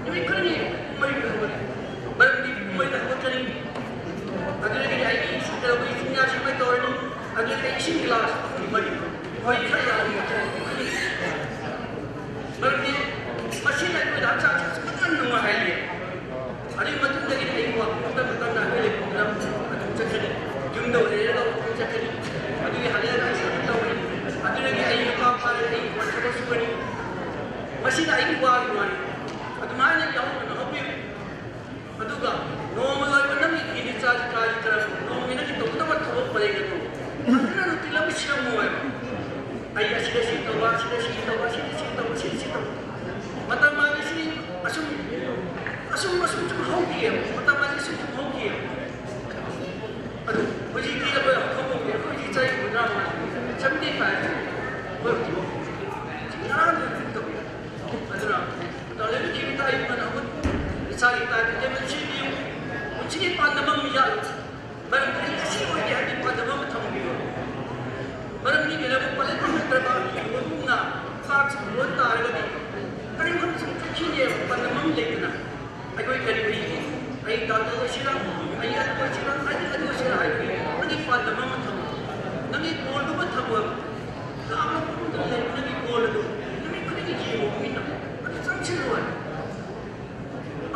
ꯅꯨꯃꯤꯠ ꯈꯨꯗꯤꯡꯒꯤ ꯄꯨꯡ ꯃꯔꯤꯗ ꯍꯧꯒꯠꯂꯤ꯫ ꯃꯔꯝꯗꯤ ꯄꯨꯡ ꯃꯔꯤꯗ ꯍꯧꯒꯠꯀꯅꯤ꯫ ꯑꯗꯨꯗꯒꯤꯗꯤ ꯑꯩꯒꯤ ꯏꯁꯤꯡ ꯀꯔꯧꯕꯒꯤ ꯆꯤꯟꯖꯥꯛꯁꯤ ꯀꯃꯥꯏꯅ ꯇꯧꯔꯅꯤ? ꯑꯗꯨꯗꯒꯤ ꯑꯩ ꯏꯁꯤꯡ ꯒꯤꯂꯥꯁ ꯑꯍꯨꯝ ꯃꯔꯤ ꯍꯣꯏ ꯈꯔ ꯌꯥꯝꯅ ꯊꯛꯀꯅꯤ꯫ ꯃꯔꯝꯗꯤ ꯃꯁꯤꯅ ꯑꯩꯈꯣꯏꯗ ꯍꯛꯆꯥꯡꯁꯦ ꯑꯁꯨꯛ ꯌꯥꯝꯅ ꯅꯨꯡꯉꯥꯏꯍꯜꯂꯤ꯫ ꯑꯗꯨꯒꯤ ꯃꯇꯨꯡꯗꯒꯤꯗꯤ ꯑꯩ ꯋꯥꯛꯀꯤꯡ ꯃꯇꯝ ꯃꯇꯝꯗ ꯑꯩꯈꯣꯏ ꯂꯩꯐꯝꯗ ꯑꯗꯨꯝ ꯆꯠꯀꯅꯤ꯫ ꯌꯨꯝꯗ ꯑꯣꯏꯔꯦꯔꯒ ꯋꯥꯛꯀꯤꯡ ꯆꯠꯀꯅꯤ꯫ ꯑꯗꯨꯒꯤ ꯍꯜꯂꯛꯑꯒ ꯑꯩ ꯁꯥꯖꯦꯜ ꯇꯧꯒꯅꯤ꯫ ꯑꯗꯨꯗꯒꯤ ꯑꯩ ꯅꯨꯄꯥ ꯐꯥꯔꯦ, ꯑꯩ ꯊꯕꯛ ꯁꯨꯒꯅꯤ꯫ ꯑꯩꯒꯤ ꯋꯥꯒꯤ ꯋꯥꯅꯤ꯫ ꯑꯗꯨꯃꯥꯏꯅ ꯌꯥꯎꯍꯧꯗꯅ ꯍꯧꯕꯤꯌꯨ꯫ ꯑꯗꯨꯒ ꯅꯣꯡꯃ ꯂꯣꯏꯕ ꯅꯪꯒꯤ ꯀꯤꯅꯤ ꯆꯥꯔꯤ ꯀꯥꯔꯤ ꯀꯔꯝ ꯅꯣꯡꯃꯒꯤ ꯅꯪꯒꯤ ꯇꯧꯒꯗꯕ ꯊꯕꯛ ꯄꯔꯦꯡ ꯑꯗꯨ ꯐꯖꯅ ꯔꯨꯇꯤꯟ ꯑꯃ ꯁꯦꯝꯃꯨ ꯍꯥꯏꯕ꯫ ꯑꯩ ꯑꯁꯤꯗ ꯁꯤ ꯇꯧꯕ, ꯑꯁꯤꯗ ꯁꯤ ꯇꯧꯕ, ꯑꯁꯤꯗ ꯁꯤ ꯇꯧꯕ, ꯑꯁꯤꯗ ꯁꯤ ꯇꯧꯕ꯫ ꯃꯇꯝ ꯍꯥꯏꯕꯁꯤ ꯑꯁꯨꯝ, ꯑꯁꯨꯝ, ꯑꯁꯨꯝ, ꯁꯨꯝ ꯍꯧꯈꯤꯑꯕ꯫ ꯃꯇꯝ ꯍꯥꯏꯕꯁꯤ ꯁꯨꯝ, ꯁꯨꯝ ꯍꯧꯈꯤꯑꯕ꯫ ꯑꯗꯨ ꯍꯧꯖꯤꯛꯇꯤ ꯑꯩꯈꯣꯏ ꯍꯧꯈꯤꯕ ꯑꯩꯈꯣꯏ ꯍꯧꯖꯤꯛ ꯆꯍꯤ ꯍꯨꯝꯐꯨꯇꯔꯥ ꯃꯉꯥ, ꯁꯚꯦꯟꯇꯤ ꯐꯥꯏꯚ ꯑꯣꯏꯔꯛꯈꯤꯕ꯫ ꯉꯔꯥꯡꯗꯨ ꯑꯗꯨꯝ ꯇꯧꯏ꯫ ꯑꯗꯨꯅ ꯃꯇꯝ ꯂꯦꯞꯈꯤꯕ ꯇꯥꯏ, ꯃꯇꯝ ꯏꯁꯥꯒꯤ ꯇꯥꯏꯝ ꯇꯦꯕꯜ ꯁꯦꯝꯕꯤꯌꯨ꯫ ꯄꯨꯟꯁꯤꯒꯤ ꯄꯥꯟꯗꯝ ꯑꯃ ꯌꯥꯠꯂꯨ꯫ ꯃꯔꯝꯗꯤ ꯑꯩ ꯑꯁꯤ ꯑꯣꯏꯒꯦ ꯍꯥꯏꯕꯒꯤ ꯄꯥꯟꯗꯝ ꯑꯃ ꯊꯝꯕꯤꯌꯨ꯫ ꯃꯔꯝꯗꯤ ꯀꯩꯅꯣ, ꯄꯥꯏꯂꯦꯠ ꯅꯠꯇ꯭ꯔꯒ ꯄꯤꯂꯣꯠꯀꯨꯝꯅ ꯆꯥꯛꯁꯤ ꯄꯨꯔꯛ ꯇꯥꯔꯒꯗꯤ ꯀꯔꯤꯒꯨꯝꯕ ꯁꯨꯝ ꯆꯠꯈꯤꯅꯦꯕ ꯄꯥꯟꯗꯝ ꯑꯃ ꯂꯩꯗꯅ꯫ ꯑꯩꯈꯣꯏ ꯀꯔꯤ ꯑꯣꯏꯒꯦ? ꯑꯩ ꯗꯥꯛꯇꯔ ꯑꯣꯏꯁꯤꯔꯥ, ꯑꯩ ꯑꯗꯨ ꯑꯣꯏꯁꯤꯔꯥ, ꯑꯩ ꯑꯗꯨ ꯑꯣꯏꯁꯤꯔꯥ ꯍꯥꯏꯕꯒꯤ ꯅꯪꯒꯤ ꯄꯥꯟꯗꯝ ꯑꯃ ꯊꯝꯃꯨ꯫ ꯅꯪꯒꯤ ꯒꯣꯜꯗꯨꯃ ꯊꯝꯃꯨ꯫ ꯀꯥ ꯑꯃ ꯃꯐꯝꯗ ꯂꯩꯕ ꯅꯪꯒꯤ ꯒꯣꯜ ꯑꯗꯨ ꯅꯨꯃꯤꯠ ꯈꯨꯗꯤꯡꯒꯤ ꯌꯦꯡꯉꯨ ꯃꯤꯠꯅ꯫ ꯑꯗꯨ ꯆꯪꯁꯤꯜꯂꯨ ꯍꯥꯏꯕ꯫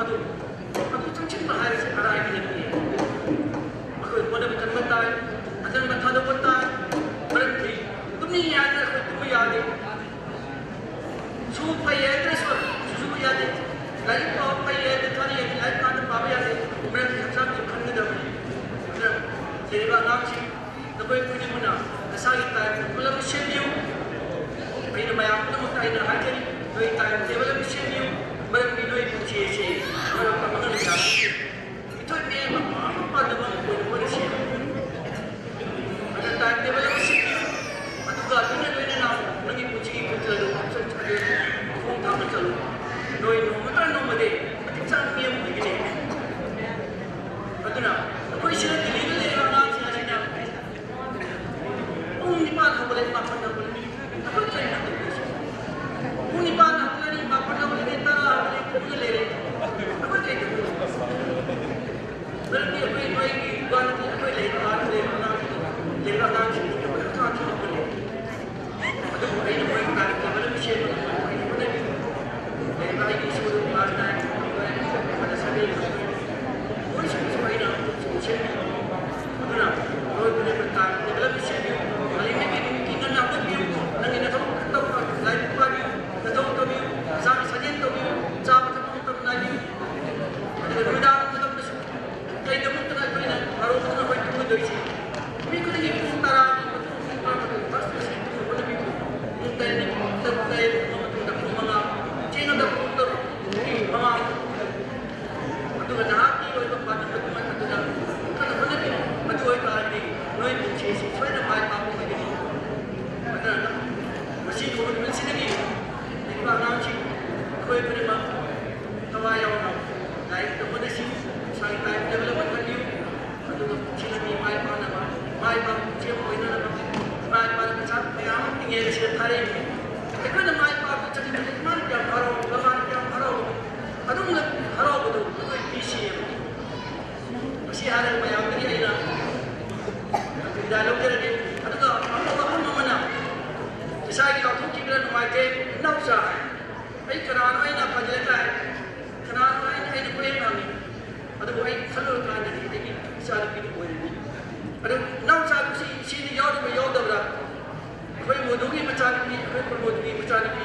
ꯑꯗꯨ, ꯑꯗꯨ ꯆꯪꯁꯤꯟꯕ ꯍꯥꯏꯕꯁꯤ ꯑꯔꯥꯏꯕ ꯅꯠꯇꯦ꯫ ꯑꯩꯈꯣꯏ ꯍꯣꯠꯅꯕ ꯀꯟꯕ ꯇꯥꯏ, ꯑꯆꯪꯕ ꯊꯥꯗꯣꯛꯄ ꯇꯥꯏ꯫ ꯃꯔꯝꯗꯤ ꯇꯨꯝꯅꯤꯡꯉꯦ ꯍꯥꯏꯗꯅ ꯑꯩꯈꯣꯏ ꯇꯨꯝꯕ ꯌꯥꯗꯦ꯫ ꯁꯨ ꯐꯩ ꯍꯥꯏꯗꯅ ꯁꯨ, ꯁꯨ ꯁꯨꯕ ꯌꯥꯗꯦ꯫ ꯂꯥꯏꯔꯤꯛ ꯄꯥꯕ ꯐꯩ ꯍꯥꯏꯗꯅ ꯀꯥꯟꯅ ꯌꯥꯗꯦ, ꯂꯥꯏꯔꯤꯛ ꯄꯥꯗ ꯄꯥꯕ ꯌꯥꯗꯦ꯫ ꯃꯔꯝꯗꯤ ꯍꯛꯆꯥꯡꯁꯨ ꯈꯟꯒꯗꯕꯅꯤ꯫ ꯑꯗꯨꯅ ꯂꯩꯔꯤꯕ ꯑꯉꯥꯡꯁꯤꯡ, ꯅꯈꯣꯏ ꯈꯨꯗꯤꯡꯃꯛꯅ ꯅꯁꯥꯒꯤ ꯇꯥꯏꯝ ꯇꯦꯕꯜ ꯑꯃ ꯁꯦꯝꯕꯤꯌꯨ꯫ ꯑꯩꯅ ꯃꯌꯥꯝ ꯄꯨꯝꯅꯃꯛꯇ ꯑꯩꯅ ꯍꯥꯏꯖꯔꯤ, ꯅꯣꯏ ꯇꯥꯏꯝ ꯇꯦꯕꯜ ꯑꯃ ꯁꯦꯝꯕꯤꯌꯨ꯫ ꯃꯔꯝꯗꯤ ꯅꯣꯏ ꯄꯨꯟꯁꯤ ꯑꯁꯤ ꯃꯔꯝ ꯑꯃꯒ ꯂꯩꯇꯦ꯫ ꯃꯤꯑꯣꯏ ꯃꯤꯌꯥꯝ ꯑꯃ ꯄꯥꯝꯅꯕ ꯑꯃ ꯑꯣꯏꯅꯕ ꯁꯦꯝꯕꯤꯌꯨ꯫ ꯑꯗꯨꯅ ꯇꯥꯏꯝ ꯇꯦꯕꯜ ꯑꯃ ꯁꯦꯝꯕꯤꯌꯨ꯫ ꯑꯗꯨꯒ ꯂꯣꯏꯅ ꯂꯣꯏꯅꯅ ꯅꯪꯒꯤ ꯄꯨꯟꯁꯤꯒꯤ ꯈꯣꯡꯆꯠ ꯑꯗꯨ ꯈꯣꯡ ꯊꯥꯡꯅ ꯆꯠꯂꯨ꯫ ꯅꯣꯏ ꯅꯣꯡꯃꯇ ꯅꯣꯡꯃꯗꯤ ꯃꯇꯤꯛ ꯆꯥꯕ ꯃꯤ ꯑꯃ ꯑꯣꯏꯒꯅꯤ꯫ ꯑꯗꯨꯅ ꯑꯩꯈꯣꯏ ꯁꯤꯗ ꯗꯤꯜꯂꯤꯗ ꯂꯩꯔꯤꯕ ꯑꯉꯥꯡꯁꯤꯡ ꯑꯁꯤꯅ ꯄꯨꯡ ꯅꯤꯄꯥꯟ ꯍꯧꯒꯠꯂꯦ, ꯃꯥꯄꯟ ꯍꯧꯒꯠꯂꯦ꯫ ꯑꯩꯈꯣꯏ ꯀꯔꯤꯅꯣ ꯇꯧꯔꯤꯁꯦ? ꯄꯨꯡ ꯅꯤꯄꯥꯟ ꯍꯧꯒꯠꯂꯅꯤ, ꯃꯥꯄꯟ ꯍꯧꯒꯠꯂꯅꯤ, ꯇꯔꯥ ꯍꯧꯒꯠꯂꯅꯤ, ꯇꯨꯝꯃꯒ ꯂꯩꯔꯦ꯫ ꯑꯩꯈꯣꯏ ꯀꯔꯤ ꯇꯧꯗꯣꯏꯅꯣ? ꯃꯔꯝꯗꯤ ꯑꯩꯈꯣꯏ ꯅꯣꯏꯒꯤ ꯋꯥ ꯅꯠꯇꯦ, ꯑꯩꯈꯣꯏ ꯂꯩꯔꯤꯕ ꯑꯉꯥꯡ, ꯂꯩꯔꯤꯕ ꯑꯉꯥꯡꯁꯤꯡꯁꯤꯗꯤ ꯑꯩꯈꯣꯏ ꯍꯛꯆꯥꯡ ꯊꯝꯃꯛꯄꯅꯦ꯫ ꯑꯗꯨꯕꯨ ꯑꯩꯅ ꯃꯣꯏ ꯇꯥꯔꯤꯛ ꯇꯦꯕꯜ ꯑꯃ ꯁꯦꯝꯕ ꯉꯝꯕ ꯑꯩꯅ ꯍꯣꯠꯅꯔꯤ꯫ ꯂꯩꯔꯤꯕ ꯑꯩꯒꯤ ꯏꯁꯨ ꯀ꯭ꯂꯥꯁ ꯅꯥꯏꯟ ꯇꯝꯂꯤꯕ ꯑꯩꯈꯣꯏ ꯁꯟꯗꯦ ꯃꯣꯏꯁꯤꯡꯁꯨ ꯑꯩꯅ ꯁꯨꯝ ꯁꯦꯝꯕꯤꯕ꯫ ꯀꯅꯥꯅꯣ ꯑꯩꯅ ꯐꯖꯅ ꯇꯥꯏ, ꯀꯅꯥꯅꯣ ꯑꯩꯅ ꯑꯩꯅ ꯄꯨꯔꯦꯟ ꯐꯪꯉꯤ, ꯑꯗꯨꯕꯨ ꯑꯩ ꯈꯜꯂꯨꯔꯀꯥꯟꯗꯗꯤ ꯑꯩꯒꯤ ꯏꯆꯥꯅꯨꯄꯤꯗꯨ ꯑꯣꯏꯔꯅꯤ꯫ ꯑꯗꯨ ꯏꯅꯥꯎꯆꯥ ꯁꯤ ꯁꯤꯗꯤ ꯌꯥꯎꯔꯤꯕ ꯌꯥꯎꯗꯕ꯭ꯔꯥ? ꯑꯩꯈꯣꯏ ꯃꯣꯗꯨꯒꯤ ꯃꯆꯥꯅꯨꯄꯤ, ꯑꯩꯈꯣꯏ ꯄ꯭ꯔꯃꯣꯗꯨꯒꯤ ꯃꯆꯥꯅꯨꯄꯤ